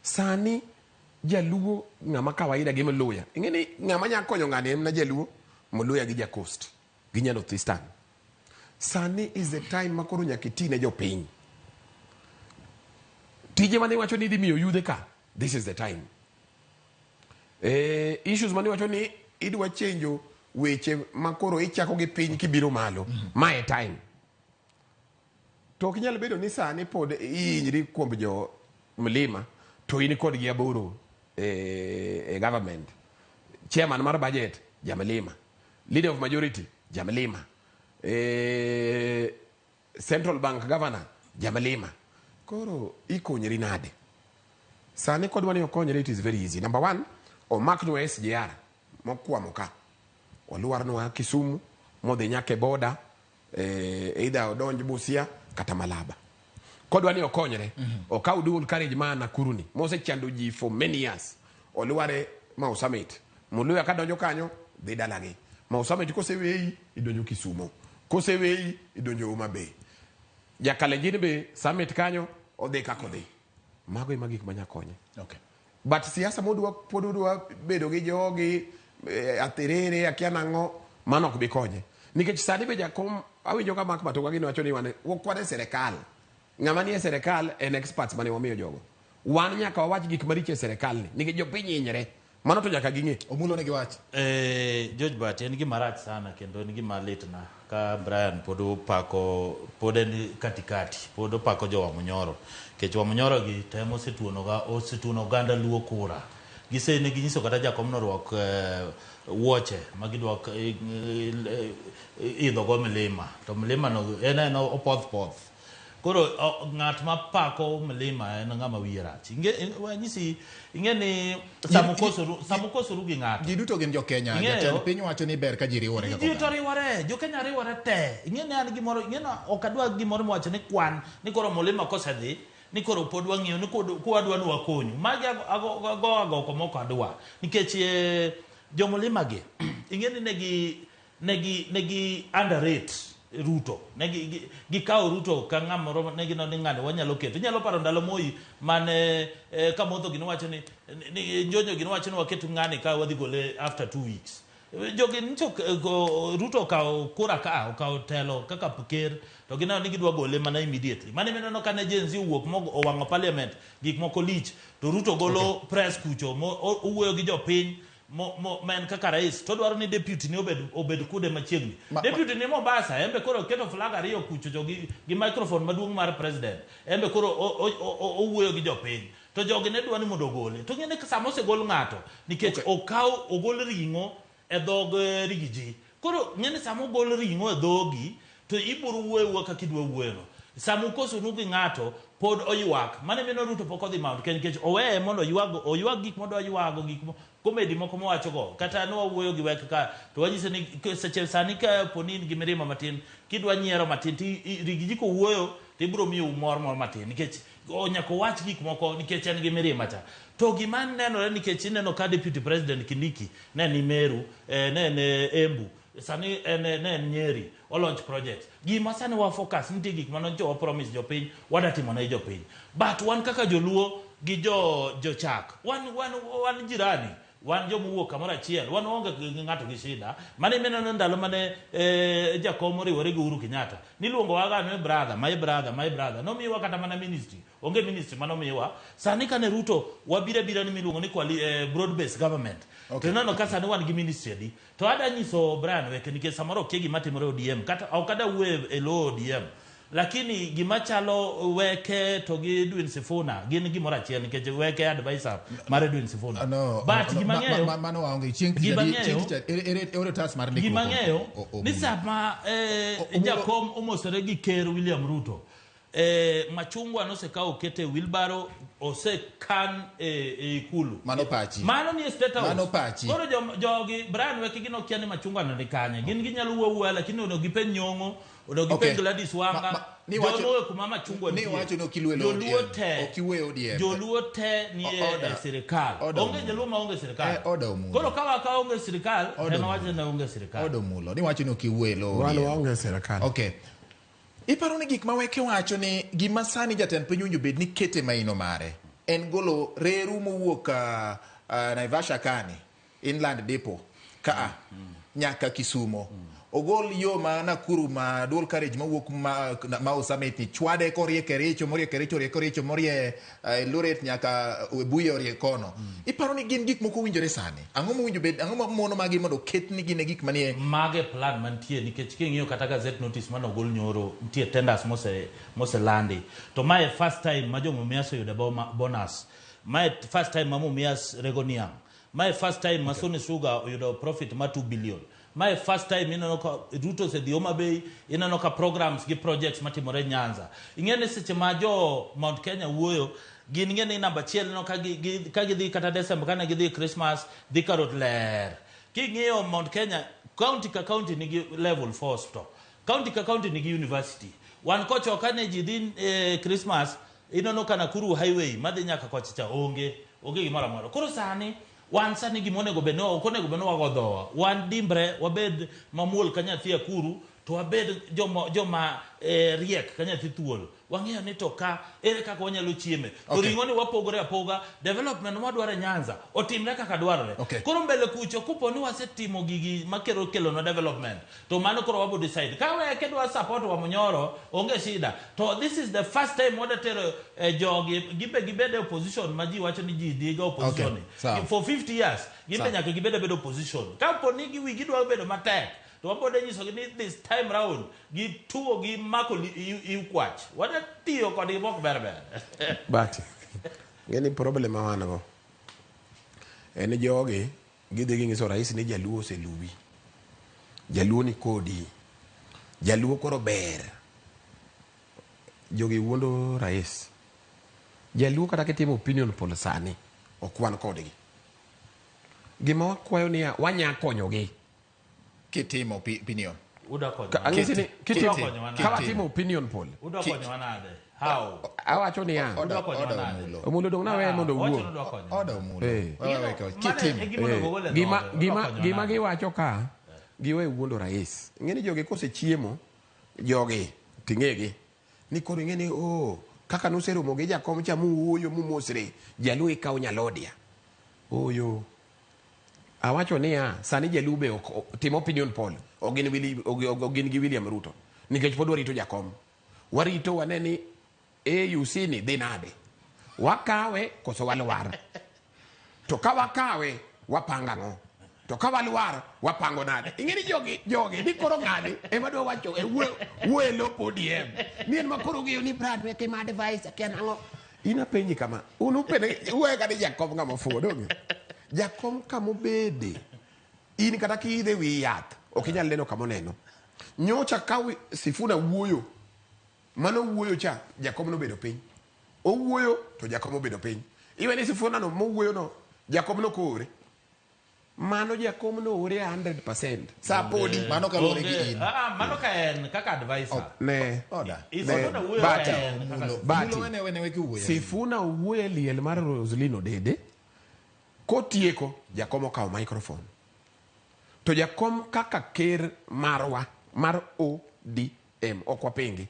Speaker 6: Sani jaluo ng'ama kawaida gi Mluya. Ing'e ni ng'ama nya konyo ng'ani en na jaluo, Mluya gi ja Coast, gi nya North Eastern. Sani is the time ma koro nyaka iti ne jopiny. Tije mane iwacho ni idhi miyo yudhe ka, this is the time. Issues mane iwacho ni idwa chenjo weche ma koro ichako gi piny kibiro malo, ma e time. To ok nyal bedo ni sani pod ihinyri kuom jo mlima to in kodgi 8 e government. Chairman mar budget jamlima, leader of majority jamlima, Central Bank governor jamlima. Koro ikonyri nade? Sani kodwa ni okonyre it is very easy. Number 1, omaknwa SGR mokwamo ka. Olwarnwa Kisumu modhi nyaka e border, either odonj Busia kata Malaba. Kodwa ni okonyre, okaw dual carriage ma Nakuru ni mosechando ji for many years. Olware Mau Summit. Muluya kadonjo kanyo dhi dalagi. Mau Summit koseweyi idonjo Kisumu. Koseweyi idonjo Homa Bay. Jakalenjin be summit kanyo odhi kaka odhi. Mago ema gik manya konye.
Speaker 23: Okay.
Speaker 6: But siasa modwa pod odwa bedo gi jogi athirere akia nang'o mano ok bi konye. Nikech sani be jakom awinjo ka Mark Matunga gini wacho ni wan ok e sirikal. Ng'ama nie sirikal en experts mane wamiyo jogo. Wan nyaka wawach gik maricho e sirikal ni nikech jopiny hinyre. Mano to nyaka ging'e.
Speaker 23: Omulo nigi wach.
Speaker 5: George Bat en gima rach sana kendo en gima litna ka Brian pod opako pod en katikati pod opako jo Wamunyoro. Nikech Wamunyoro gi temo osetuono oganda Luo kura. Gise ne ginyiso kata jakom norwak wuoche ma gidwa idho go milima to mlima no en en opoth poth. Koro ng'at ma pako mlima en ng'ama wiye rach. Wanyisi ing'e ni samukosoru gi ng'ato.
Speaker 23: Ji duto gin jo Kenya.
Speaker 5: Ing'eyo?
Speaker 23: Jatend piny wacho ni ber ka ji riwore kaka
Speaker 5: Ji
Speaker 23: oganda.
Speaker 5: to riwore, jo Kenya riwore te. Ing'e ni an gimoro, ing'e ni ok adwa gimoro miwacho ni kwan, ni koro mlima kosedhi, ni koro pod wang'iyo, ni kwadwa ni wakonyu. Magi ago agoko mok adwa. Nikech jo mlima gi, ing'e ni negi underrate Ruto. Negi gikawo Ruto ka ng'ama moro ne gineno ni ng'ani wanyalo keto. Inyalo paro ndalo Moi mane Kamotho gini wacho ni Njonjo gini wacho ni waket ng'ani ka wadhi gole after 2 weeks. Jogi nyicho Ruto okawo kura ka, okawo telo kaka ker, to gineno ni gidwa gole mana immediately. Mane mineno ka ne Gen Z owuok mo owang'o parliament, gik moko lich, to Ruto golo press kucho, owuoyo gi jopiny, ma en kaka rais, to dwaro ni deputy ni obed kude machiegni. Deputy ni Mombasa, embe koro keto flag ariyo kucho to gi microphone maduong' mar president. Embe koro owuoyo gi jopiny. To jogi ne dwa ni mondo ogole. To ng'e ni sama osegol ng'ato, nikech okaw ogol ring'o e dhog rigiji. Koro ng'e ni sama ogol ring'o e dhogi, to ibiro wuoyo wuoya kaka idwa wuoyono. Sama ukosonu gi ng'ato, pod oywak. Mano emino Ruto pok odhi Mount Kenya, nikech oweye mondo oywag gik modwa ywago, gik komedi moko mowachogo. Kata ne wawuoyo gi wek ka, to wanyise ni seche sani ka po ni in gi mirima matin, kidwa nyiero matin, to rigiji kowuoyo, to ibiro miyo mor moro matin, nikech nyaka owach gik moko nikech en gi mirima cha. To gima nenore nikech ineno ka Deputy President Kindiki ne ni Meru, ne en Embu, sani en ne en Nyeri, o launch project. Gima sani wa focus nitie gik mane nyocha wa promise jopiny, wadwa timo ne jopiny. But wan kaka joluo gi jochak, wan jirani, wan joma owuok kamoro achiel, wan waonge gi ng'ato gi shida. Mane mineno ndalo mane jakom oriwore gi Uhuru Kenyatta, niluongo wa ga ni brother, my brother, my brother. Nomiwa kata mana ministry, onge ministry manomiwa. Sani kane Ruto wabiro abira ni miluongo ni broad based government. To ineno ka sani wan gi ministry adi. To ada nyiso Brian Weke nikech samoro okia gima timore ODM, kata ok ada wuoyo e lo ODM. Lakini gima chalo Weke to gi Edwin Sifuna gin gimoro achiel nikech Weke advisor mar Edwin Sifuna.
Speaker 23: No,
Speaker 5: But
Speaker 23: no,
Speaker 5: gima ng'eyo
Speaker 23: mano waonge. Chieng' tich
Speaker 5: gima
Speaker 23: adi,
Speaker 5: ng'eyo
Speaker 23: chieng' tich adi, ere otas mar ndikruok
Speaker 5: gima ng'eyo ni sama jakom omosore gi ker William Ruto, machungwa nosekawo okete wheelbarrow, osekan e ikulu.
Speaker 23: Mano pachi.
Speaker 5: Mano ni e State House.
Speaker 23: Mano pachi.
Speaker 5: Koro jogi Brian Weke gin okia ni machungwa no ni kanye. Gin ginyalo wuoyo wuoya lakini onego gipenj Nyong'o, onego gipenj Gladys Wanga. Jomo kuma machungwa
Speaker 23: Ni
Speaker 5: nitie.
Speaker 23: wacho ni ok iluwe
Speaker 5: Joluo
Speaker 23: ODM.
Speaker 5: te.
Speaker 23: Ok iwe ODM.
Speaker 5: Joluo te ni e sirikal. Onge joluo ma onge sirikal.
Speaker 23: Oda Omulo.
Speaker 5: Koro ka waka onge sirikal,
Speaker 23: Oda
Speaker 5: en
Speaker 23: Omulo.
Speaker 5: wacho ni onge sirikal.
Speaker 23: Oda Omulo. Ni wacho ni ok iwe lo
Speaker 6: Wan
Speaker 23: ODM.
Speaker 6: waonge sirikal.
Speaker 23: Okay. Iparo ni gik ma Weke wacho ni gima sani jatend piny owinjo bed ni kete maino mare en golo reru mowuok Naivasha kani, Inland Depot kaa nyaka Kisumo. Ogol yo ma Nakuru ma dual carriage mawuok Mau Summit ni chwade korie Kericho, morie Kericho, orie Kericho, morie Eldoret nyaka Webuye orie kono. Iparo ni gin gik moko owinjore sani? Ang'o mowinjo bed, ang'o ma mono magi mondo oket ni gin e gik manie
Speaker 5: mage plan mantie nikech king'iyo kata gazette notice mane ogol nyoro nitie tenders moselandi. To mae first time ma jo Mumias oyudo bonus. Mae first time ma Mumias rego niang'. Mae first time ma Sony Sugar oyudo profit ma 2 billion. Mae first time ineno ka Ruto osedhi Homa Bay, ineno ka programs gi projects matimore Nyanza. Ing'e ni seche ma jo Mount Kenya wuoyo, gin ing'e ni namba achiel ineno ka gidhi kata December, kane gidhi Christmas, dhi karot ler. King'iyo Mount Kenya, county ka county nigi level 4 hospital. County ka county nigi university. Wan kocho kane ji dhi Christmas, ineno ka Nakuru highway madhi nyaka kocha cha onge gimoro amora. Koro sani wan sani gima onego bed ni ok onego bed ni wago dhowa. Wan dimbre wabed mamuol ka nyathi akuru, to wabed joma riek ka nyathi thuol. Wang'eyo ni to ka ere kaka wanyalo chieme. To ring'o ni wapogore apoga, development mwadwaro e Nyanza otimre kaka dwarore. Koro mbele kucho kopo ni wasetimo gigi makelo kelonwa development, to mano koro wabo decide. Ka weke dwa support wa Munyoro, onge shida. To this is the first time wadatero jogi gibe gibede opposition ma ji wacho ni ji dhiga opposition. For 50 years gibe nyaka gibede bedo opposition. Kapo ni wigi dwa bedo matek, to wabode nyisogi ni this time round gi tuo gi mako ikwach. Wadatiyo kodgi mok ber ber.
Speaker 6: But ng'eni problem ma wan go. En jogi gidhi ging'iso rais ni jaluo oseluwi. Jaluo ni kodi. Jaluo koro ber. Jogi wuondo rais. Jaluo kata kitimo opinion poll sani ok wan kodgi. Gima wakwayo niya wanya konyogi.
Speaker 23: Kitimo opinion.
Speaker 6: Ang'isi ni kitimo ka watimo opinion poll.
Speaker 5: Udwa konyowa nade? How?
Speaker 6: Awacho niya.
Speaker 5: Udwa konyowa nade?
Speaker 6: Omulo dong' nawe mondo owuo.
Speaker 5: Owacho ni udwa konyowa.
Speaker 23: Oda Omulo.
Speaker 6: Kitimo. Gima giwacho ka giwe wuondo rais. Ing'e ni jogi kosechiemo jogi ting'egi ni koro ing'e ni oh kaka nuseromo gi jakom cha muwuoyo mumosre jaluo ikawo nyalodia. Oyo. Awacho niya sani jaluo be ok timo opinion poll ok gin gi William Ruto nikech pod warito jakom. Warito wane ni AUC ni dhi nade. Wakawe koso walwar. To ka wakawe wapanga ang'o? To ka walwar wapango nade? Ing'e ni jogi ni koro ng'ani ema dwa wacho e wuoyo e lop ODM. Ni en ma koro ng'eyo ni Brad weke ma advice akia nang'o. In apenji kama, un upene uwe kata jakom ng'ama ofuwo donge? Jakom kamobede in kata kiidhe wi yath ok inyal neno kamoneno. Nyocha ka Sifuna wuoyo, mano wuoyo cha jakom nobedo piny. Owuoyo to jakom obedo piny. Iwe ni Sifuna no mowuoyo no jakom nokoore. Mano jakom noore 100%. Sa podi.
Speaker 23: Mano kaluwore gi in.
Speaker 5: Mano ka en kaka advisor.
Speaker 6: Ne.
Speaker 23: Oda.
Speaker 6: Bati. Sifuna owuoyo e liel mar Roselyn Odede. Kotieko jakom okawo microphone. To jakom kaka ker marwa mar ODM ok wapingi.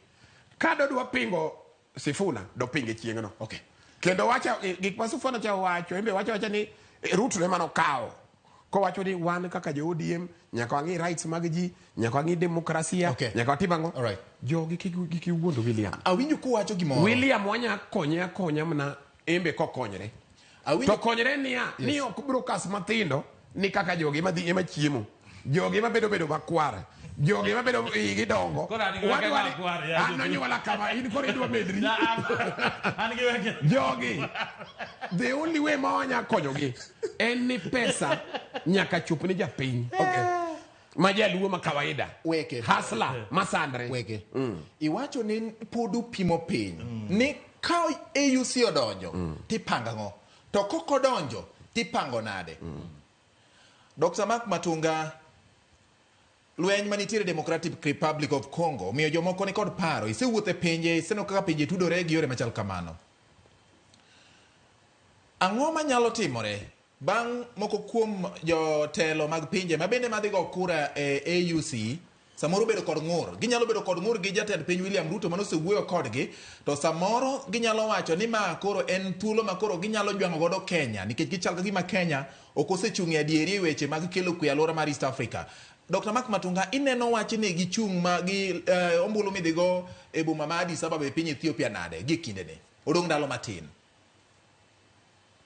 Speaker 6: Ka dodwa pingo Sifuna dopinge chieng'no.
Speaker 23: Okay.
Speaker 6: Kendo wacha gik ma Sifuna cha owacho, embe wacho ni Ruto ema nokawo. Kowacho ni wan kaka jo ODM nyaka wang'i rights mag ji, nyaka wang'i demokrasia,
Speaker 23: okay.
Speaker 6: Nyaka watim ang'o.
Speaker 23: All right.
Speaker 6: Jogi kik iwuondo William.
Speaker 23: Awinjo kuwacho gimoro.
Speaker 6: William wanya konye akonya mana embe kokonyre. To konyre niya, yes. Ni ok broadcast mathindo ni kaka jogi madhi ema chiemo. Jogi mabedo bedo makwar. Jogi mabedo igi dongo. Wadwa ni nonyuola kama in koro idwa medri. Jogi. The only way ma wanya konyogi en ni pesa nyaka chop ni japiny.
Speaker 23: Okay.
Speaker 6: Ma jaluo ma kawaida.
Speaker 23: Weke.
Speaker 6: Hasla masandre.
Speaker 23: Weke. Iwacho ni pod upimo piny. Ni ka AUC odonjo tipanga ang'o? To kokodonjo tipango nade? Dr. Mark Matunga, lweny manitiere Democratic Republic of Congo omiyo jomoko ni kod paro. Isewuotho e pinje, iseneno kaka pinje tudore gi yore machal kamano. Ang'o manyalo timore bang' moko kuom jotelo mag pinje ma bende madhi go kura e AUC samoro bedo kod ng'ur? Ginyalo bedo kod ng'ur gi jatend piny William Ruto manosewuoyo kodgi, to samoro ginyalo wacho ni ma koro en thuolo ma koro ginyalo jwang'o godo Kenya nikech gichal ka gima Kenya ok osechung' e adieri e weche mag kelo kwe e alwora mar East Africa. Dr. Mark Matunga, ineno wach ni gichung' ma gi ombulu midhigo e boma ma Addis Ababa e piny Ethiopia nade gi kindeni? Odong' ndalo matin.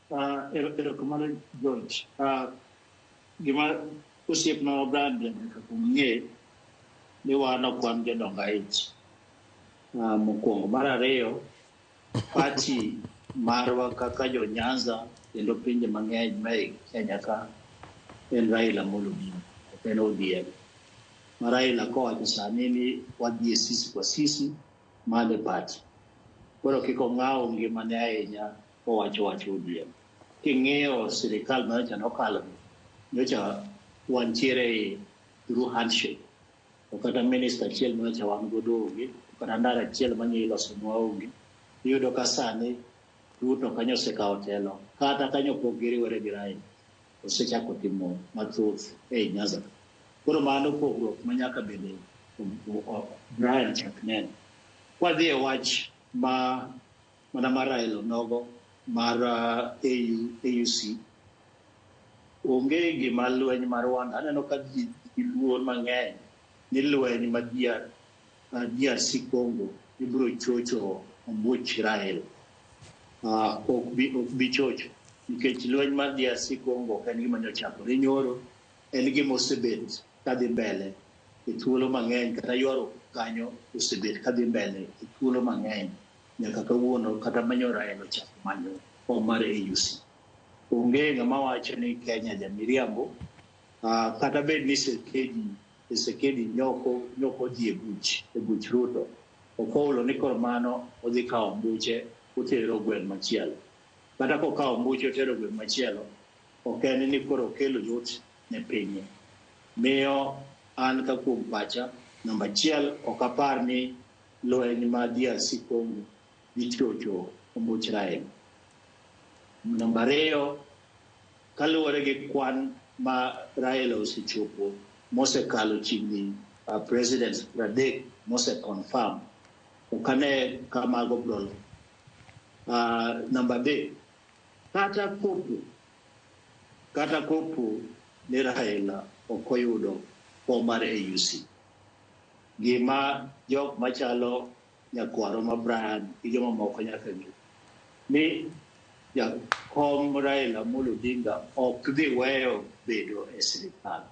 Speaker 2: Erokamano George. Gima osiepna Brad nyaka kuong ng'e ni wan ok wan jodongo aich. Mokwongo. Mar ariyo, party marwa kaka jo Nyanza kendo pinje mang'eny ma e Kenya ka en Raila Amolo Odinga, ok en ODM. Ma Raila kowacho sani ni wadhi e sisi kwa sisi, mano e party. Koro kik ong'aw ngimane ahinya kowacho wach ODM. King'iyo sirikal manyocha nokalo, nyocha wantiere through handshake. To kata minister achiel manyocha wan godo onge, kata ndara achiel manye ilosonwa onge. Iyudo ka sani Ruto kanyo osekawo telo, kata kanyo pok giriwore gi Raila, osechako timo mathoth ei Nyanza. Koro mano pogruok ma nyaka bende Brian chak neno. Kwadhi e wach ma mana mar Raila onogo mar AUC, onge gima lweny mar Rwanda. Aneno ka ji luor mang'eny ni lweny ma DRC Congo ibiro chocho ombuch Raila. Ok bi chocho nikech lweny mar DRC Congo ok en gima nyochakore nyoro, en gima osebet kadhi mbele e thuolo mang'eny, kata ywaruok kanyo osebet kadhi mbele e thuolo mang'eny nyaka kawuono, kata manyo Raila ochako manyo kom mar AUC. Onge ng'ama wacho ni Kenya jamiriambo, kata bed ni Tshisekedi nyoko dhi e buch Ruto. Ok ohulo ni koro mano odhi kawo mbuche otero gweng' machielo. Kata kokawo mbuche otero gweng' machielo, ok en ni koro okelo yot ne pinye. Miyo an ka kuom pacha, namba achiel ok apar ni lweny ma DRC Congo dhi chocho ombuch Raila. Namba ariyo, kaluwore gi kwan ma Raila osechopo mosekalo chiegni president 30 mose confirm, ok ane ka mago biro lo. Namba adek, kata kopo ni Raila ok oyudo kom mar AUC, gima jok machalo nyakwaro ma Brian gi joma moko nyaka ng'e ni jakom Raila Amolo Odinga ok dhi weyo bedo e sirikal.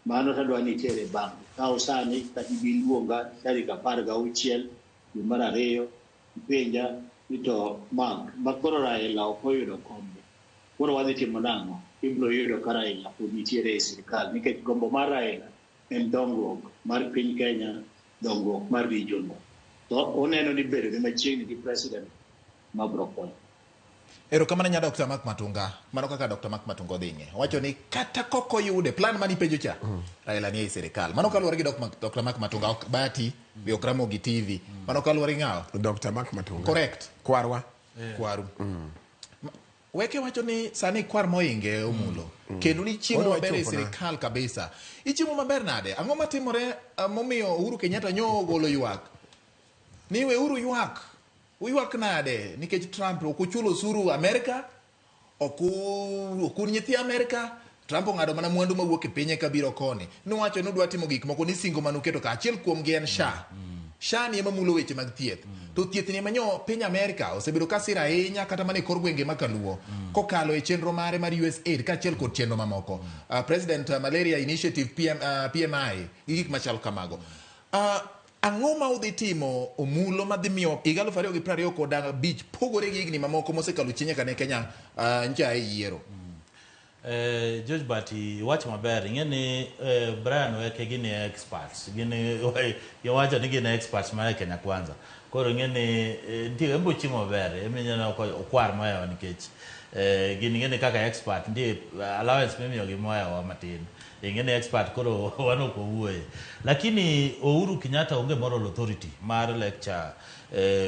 Speaker 2: Mano tadwa ni itere bank. Kaw sani kata ibi luonga tarik 16 dwe mar ariyo ipenja ni to Mark ma koro Raila ok oyudo kombe. Koro wadhi timo nang'o? Ibiro yudo ka Raila pod nitiere e sirikal nikech gombo mar Raila en dongruok mar piny Kenya, dongruok mar region no. To oneno ni bedo ni machiegni gi president ma biro konyo.
Speaker 23: Erokamano nya Dr. Mark Matunga. Mano kaka Dr. Mark Matunga odhi ng'e. Owacho ni kata kok oyude plan mani penjo cha, Raila ni ei sirikal. Mano kaluwore gi Dr. Mark Matunga ok Bahati be ok Ramogi TV. Mano kaluwore gi ng'awa?
Speaker 6: Dr. Mark Matunga.
Speaker 23: Correct.
Speaker 6: Kwarwa.
Speaker 23: Kwaru. Weke wacho ni sani kwar moinge omulo. Kendo ni chiemo
Speaker 6: Odwa
Speaker 23: maber e
Speaker 6: chopona.
Speaker 23: sirikal kabisa. Ichiemo maber nade? Ang'o matimore momiyo Uhuru Kenyatta nyo ogolo ywak? Ni weuru ywak. Uywak nade? Nikech Trump ok uchulo osuru Amerika, ok un nyithi Amerika. Trump ong'ado mana mwandu mawuok e pinye kabiro koni. Nuwacho ni udwa timo gik moko ni singo manuketo ka. Achiel kuomgi en SHA. SHA ni ema mulo weche mag thieth. To thieth ni ema nyo piny Amerika osebedo ka siro ahinya kata mana e kor gwenge ma kaluo. Kokalo e chenro mare mar USAID kaachiel kod chenro mamoko. President Malaria Initiative PMI gi gik machal kamago. Ang'o ma udhi timo omulo madhi miyo higa 2025 pogore gi higni mamoko mosekalo chien nyaka ne Kenya ncha e yiero?
Speaker 5: George Bati wacho maber, ing'e ni Brian Weke gin experts, gin giwacho ni gin experts mar Kenya Kwanza. Koro ing'e ni nitie embo chiemo maber, emineno ko okwar mohewo nikech gin ing'e ni kaka expert nitie allowance mimiyogi mohewo matin. Ing'e ni expert koro wan ok wawuoye. Lakini Uhuru Kenyatta onge moral authority mar lecture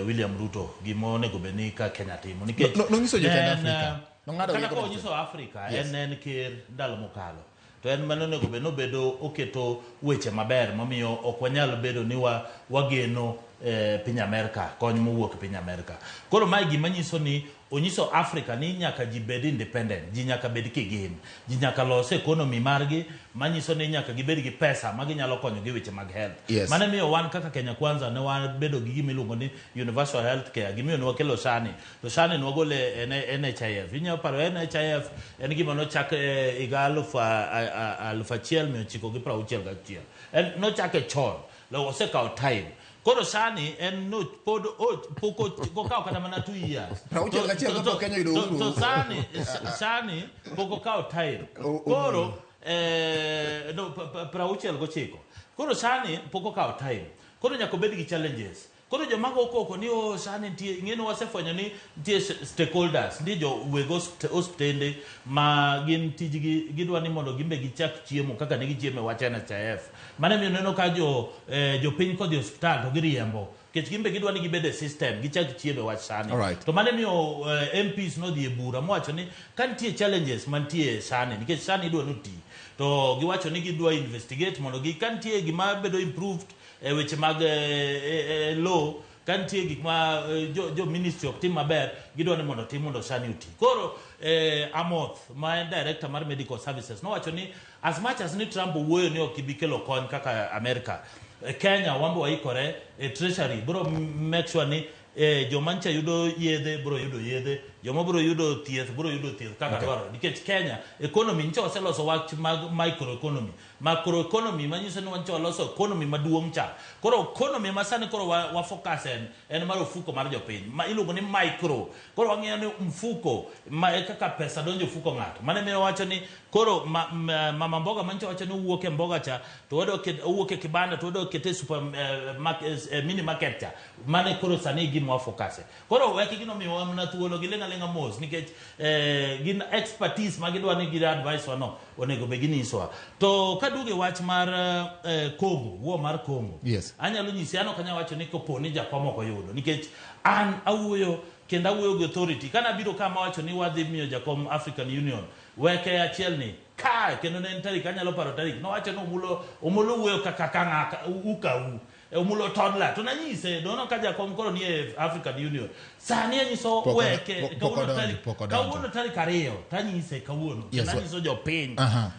Speaker 5: William Ruto gima onego bed ni ka Kenya timo nikech
Speaker 23: Nonyiso jotend
Speaker 5: en,
Speaker 23: Afrika. Nong'ado
Speaker 5: kata
Speaker 23: rieko
Speaker 5: ka
Speaker 23: ne
Speaker 5: onyiso Afrika
Speaker 23: Yes.
Speaker 5: en ker ndalo mokalo to en mane onego bed nobedo oketo weche maber mamiyo ok wanyal bedo ni wageno piny Amerka, kony mowuok e piny Amerka. Koro mae gima nyiso ni onyiso Afrika ni nyaka ji bed independent, ji nyaka bed kigin, ji nyaka los economy margi manyiso ni nyaka gibed gi pesa ma ginyalo konyo gi weche mag health.
Speaker 23: Yes.
Speaker 5: Mano miyo wan kaka Kenya Kwanza ne wabedo gi gima iluongo ni universal health care, gimiyo ne wakelo SHA ni, to SHA ni ne wagolo e NHIF. Inyalo paro NHIF en gima nochak higa 1961. En nochake chon, osekawo time. Koro sani en no pod pok okawo kata mana 2 years.
Speaker 23: 61 kapok Kenya oyudo uhuru.
Speaker 5: To sani pok okawo time. Koro no 69. Koro sani pok okawo time. Koro nyaka obed gi challenges. Koro joma go koko ni o sani nitie, ing'e ni wasefwenyo ni nitie stakeholders, nitie jo weg osiptende ma gin tijgi gidwa ni mondo gimbe gichak chiemo kaka ne gichiemo e wach NHIF. Mano emiyo neno ka jopiny kodhi e osiptal to giriembo. Nikech gimbe gidwa ni gibed e system, gichak chiemo e wach sani. To mano emiyo MPs nodhi e bura mowacho ni ka nitie challenges mantie sani, nikech sani idwa ni oti. To giwacho ni gidwa investigate mondo ka nitie gima bedo improved e weche mag law, ka nitie gik ma jo ministry ok tim maber, gidwa ni mondo tim mondo sani oti. Koro Amoth ma en director mar medical services nowacho ni as much as ni Trump owuoyo ni ok gibi kelo kony kaka America, Kenya wambo waikore e treasury bro make sure ni joma ncha yudo yedhe bro yudo yedhe, Joma biro yudo thieth biro yudo thieth kaka dwarore. Nikech Kenya economy nyicha waseloso wach mag microeconomy. Macroeconomy manyiso ni wancho waloso economy maduong' cha. Koro economy ma sani koro wa focus en mar ofuko mar jopiny ma iluongo ni micro. Koro wang'iyo ni mfuko ma e kaka pesa donjo e ofuko ng'ato. Mane miyo wacho ni koro mama mboga manyicho wacho ni owuok e mboga cha to wadwa owuok e kibanda to wadwa kete e super mini market cha. Mane koro sani gima wa focus. Koro wek gino miyowa mana thuolo giling' aling'a mos nikech gin expertise ma gidwa ni gir advice wa no onego be ginyisowa. To kaduogo e wach mar Congo, wuo mar Congo.
Speaker 23: Yes.
Speaker 5: Anyalo nyisi an ok anyal wacho ni kopo ni jakom ok oyudo nikech an awuoyo kendo awuoyo gi authority. Kana biro kama wacho ni wadhi miyo jakom African Union weke achiel ni ka kendo ne en tarik anyalo paro tarik nowacho ni Omulo wuoyo kaka kang'aka ukau. Omulo toddler to nanyise dono ka jakom koro ni e African Union sani anyiso weke kawuono tarik 2 tanyise kawuono nanyiso jopiny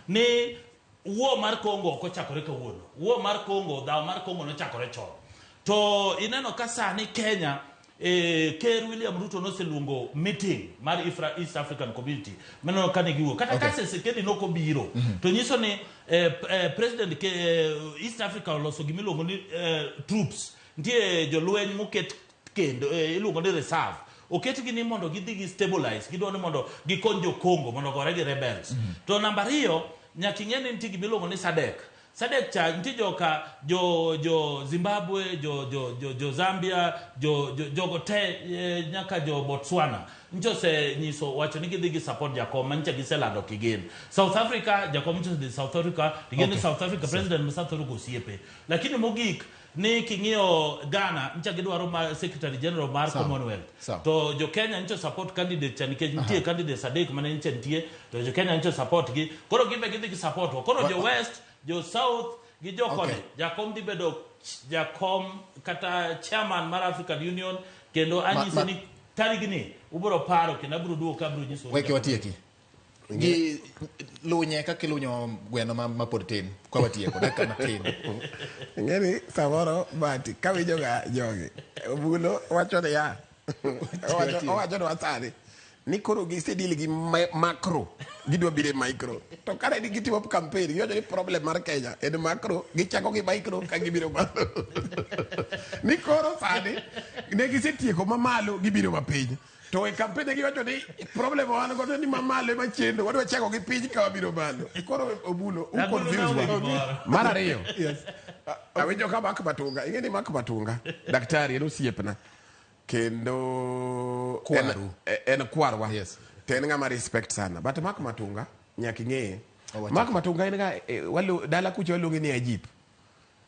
Speaker 5: ni wuo mar Congo ok ochakore kawuono. Wuo mar Congo, dhaw mar Congo nochakore chon. To ineno ka sani Kenya Ker William Ruto noseluongo meeting mar East African Community maneno ka ne giwuok kata ka Tshisekedi nokobiro to nyiso ni President East Africa oloso gimiluongo ni troops. Nitie jolweny moket kendo iluongo ni reserve. Oketgi ni mondo gidhi gi stabilize, gidwa ni mondo gikony jo Congo mondo ogore gi rebels. To namba 2 nyaka ing'e ni nitie gimiluongo ni SADC. SADC cha nitie joka jo Zimbabwe, jo Zambia, jogo te nyaka jo Botswana. Ncho se nyiso wacho ni gidhi gi support Jakom manyicha giselando kigin. South Africa, Jakom ncho dhi South Africa, tigeni South Africa president ma South Africa osiepe. Lakini mogik ni king'iyo Ghana ncha gidwaro ma Secretary General mar Commonwealth. To jo Kenya ncho support candidate cha nikech nitie candidates adek mane ncha nitie to jo Kenya ncho support gi. Koro gimbe gidhi gi support wa. Koro jo West, jo South gi jo koni. Jakom dhi bedo Jakom kata chairman mar African Union kendo anyise ni tarigni ubiro paro kendo abiro duogo ka abiro nyiso.
Speaker 23: Weke watieki. Gi lunye kaka ilunyo gweno ma pod tin kwa watieko dakika matin.
Speaker 6: Ing'eni samoro bati kawinjo ga jogi Omulo wacho niya owacho nwa sani ni koro gisedil gi macro gidwa biro e micro to kare ni gitimo campaign giwacho ni problem mar Kenya en macro gichako gi micro ka gibiro malo ni koro sani ne gisetieko mamalo gibiro mapiny. To e campaign giwacho ni problem wan godo ni mamalo ema chendo wadwa chako gi piny ka wabiro malo. Koro Omulo u confuse wa. Mar ariyo.
Speaker 23: Yes.
Speaker 6: Awinjo ka Mark Matunga, ing'e ni Mark Matunga daktari en osiepna kendo en kwarwa.
Speaker 23: Yes.
Speaker 6: To en ng'ama respect sana. But Mark Matunga nyaka ing'eye. Mark Matunga en ga dala kucha waluonge ni Ajip.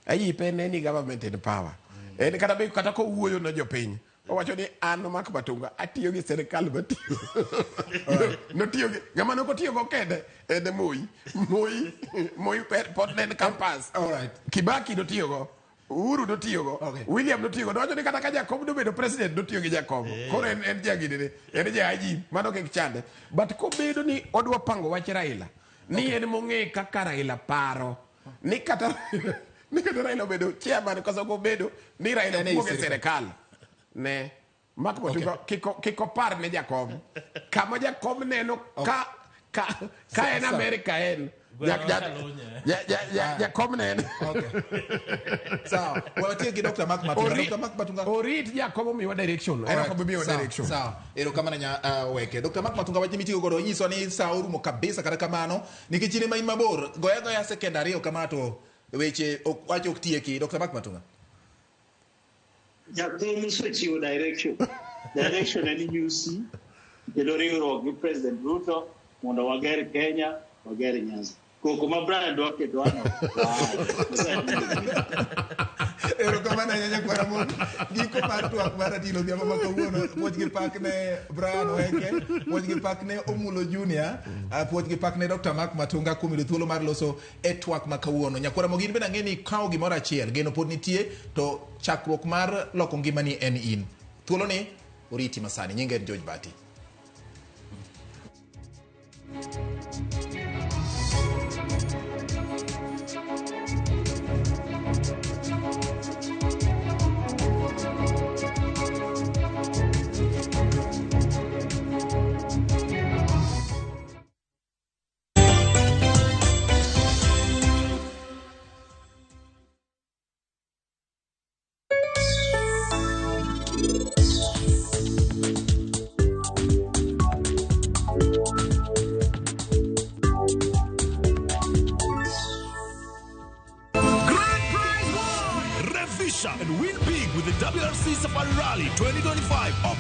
Speaker 6: Ajip en any government in power. En kata be kata kowuoyo ne jopiny owacho ni an Mark Matunga atiyo gi sirikal matiyo. Notiyo gi ng'ama ne ok otiyo go kende en Moi. Moi pod ne en campus. Kibaki notiyo go. Uhuru notiyo go. William notiyo go. Nowacho ni kata ka Jakom nobedo president notiyo gi Jakom. Koro en jaginene, en ja Ajip, mano kik chande. But kobedo ni odwa pango wach Raila, ni en mong'e kaka Raila paro. Ni kata Raila obedo chairman koso obedo ni Raila wuok e sirikal. Ne Mark Matunga kik opar ne Jakom. Kama Jakom neno ka en Amerika en Jakom neno.
Speaker 23: Sawa. Watie gi Dr. Mark Matunga. Dr. Mark Matunga
Speaker 6: orit Jakom omiwa direction. En ok obi miwa direction.
Speaker 23: Sawa. Erokamano nya weke. Dr. Mark Matunga wach mitiyo godo nyiso ni sa orumo kabisa kata kamano nikech in ema in mabor. Goya goya second 2 kama to weche wach ok tieki. Dr. Mark Matunga.
Speaker 2: Jakom osechiwo direction. Direction en UC kendo riwruok gi President Ruto mondo wager Kenya, wager Nyanza. Koko ma Brian dwa keto ano.
Speaker 23: Erokamano ahinya nyakwara mon. Giko mar twak mar Ratilo Odhiambo ma kawuono, puoch gi pak ne Brian Weke, puoch gi pak ne Omulo Junior, puoch gi pak ne Dr. Mark Matunga kuom yudo thuolo mar loso e twak ma kawuono. Nyakwara Mogi, in bende ang'e ni ikawo gimoro achiel, geno pod nitie, to chakruok mar loko ngimani en in. Thuoloni oriti masani. Nyinga en George Bati.
Speaker 1: Safari Rally 2025 Open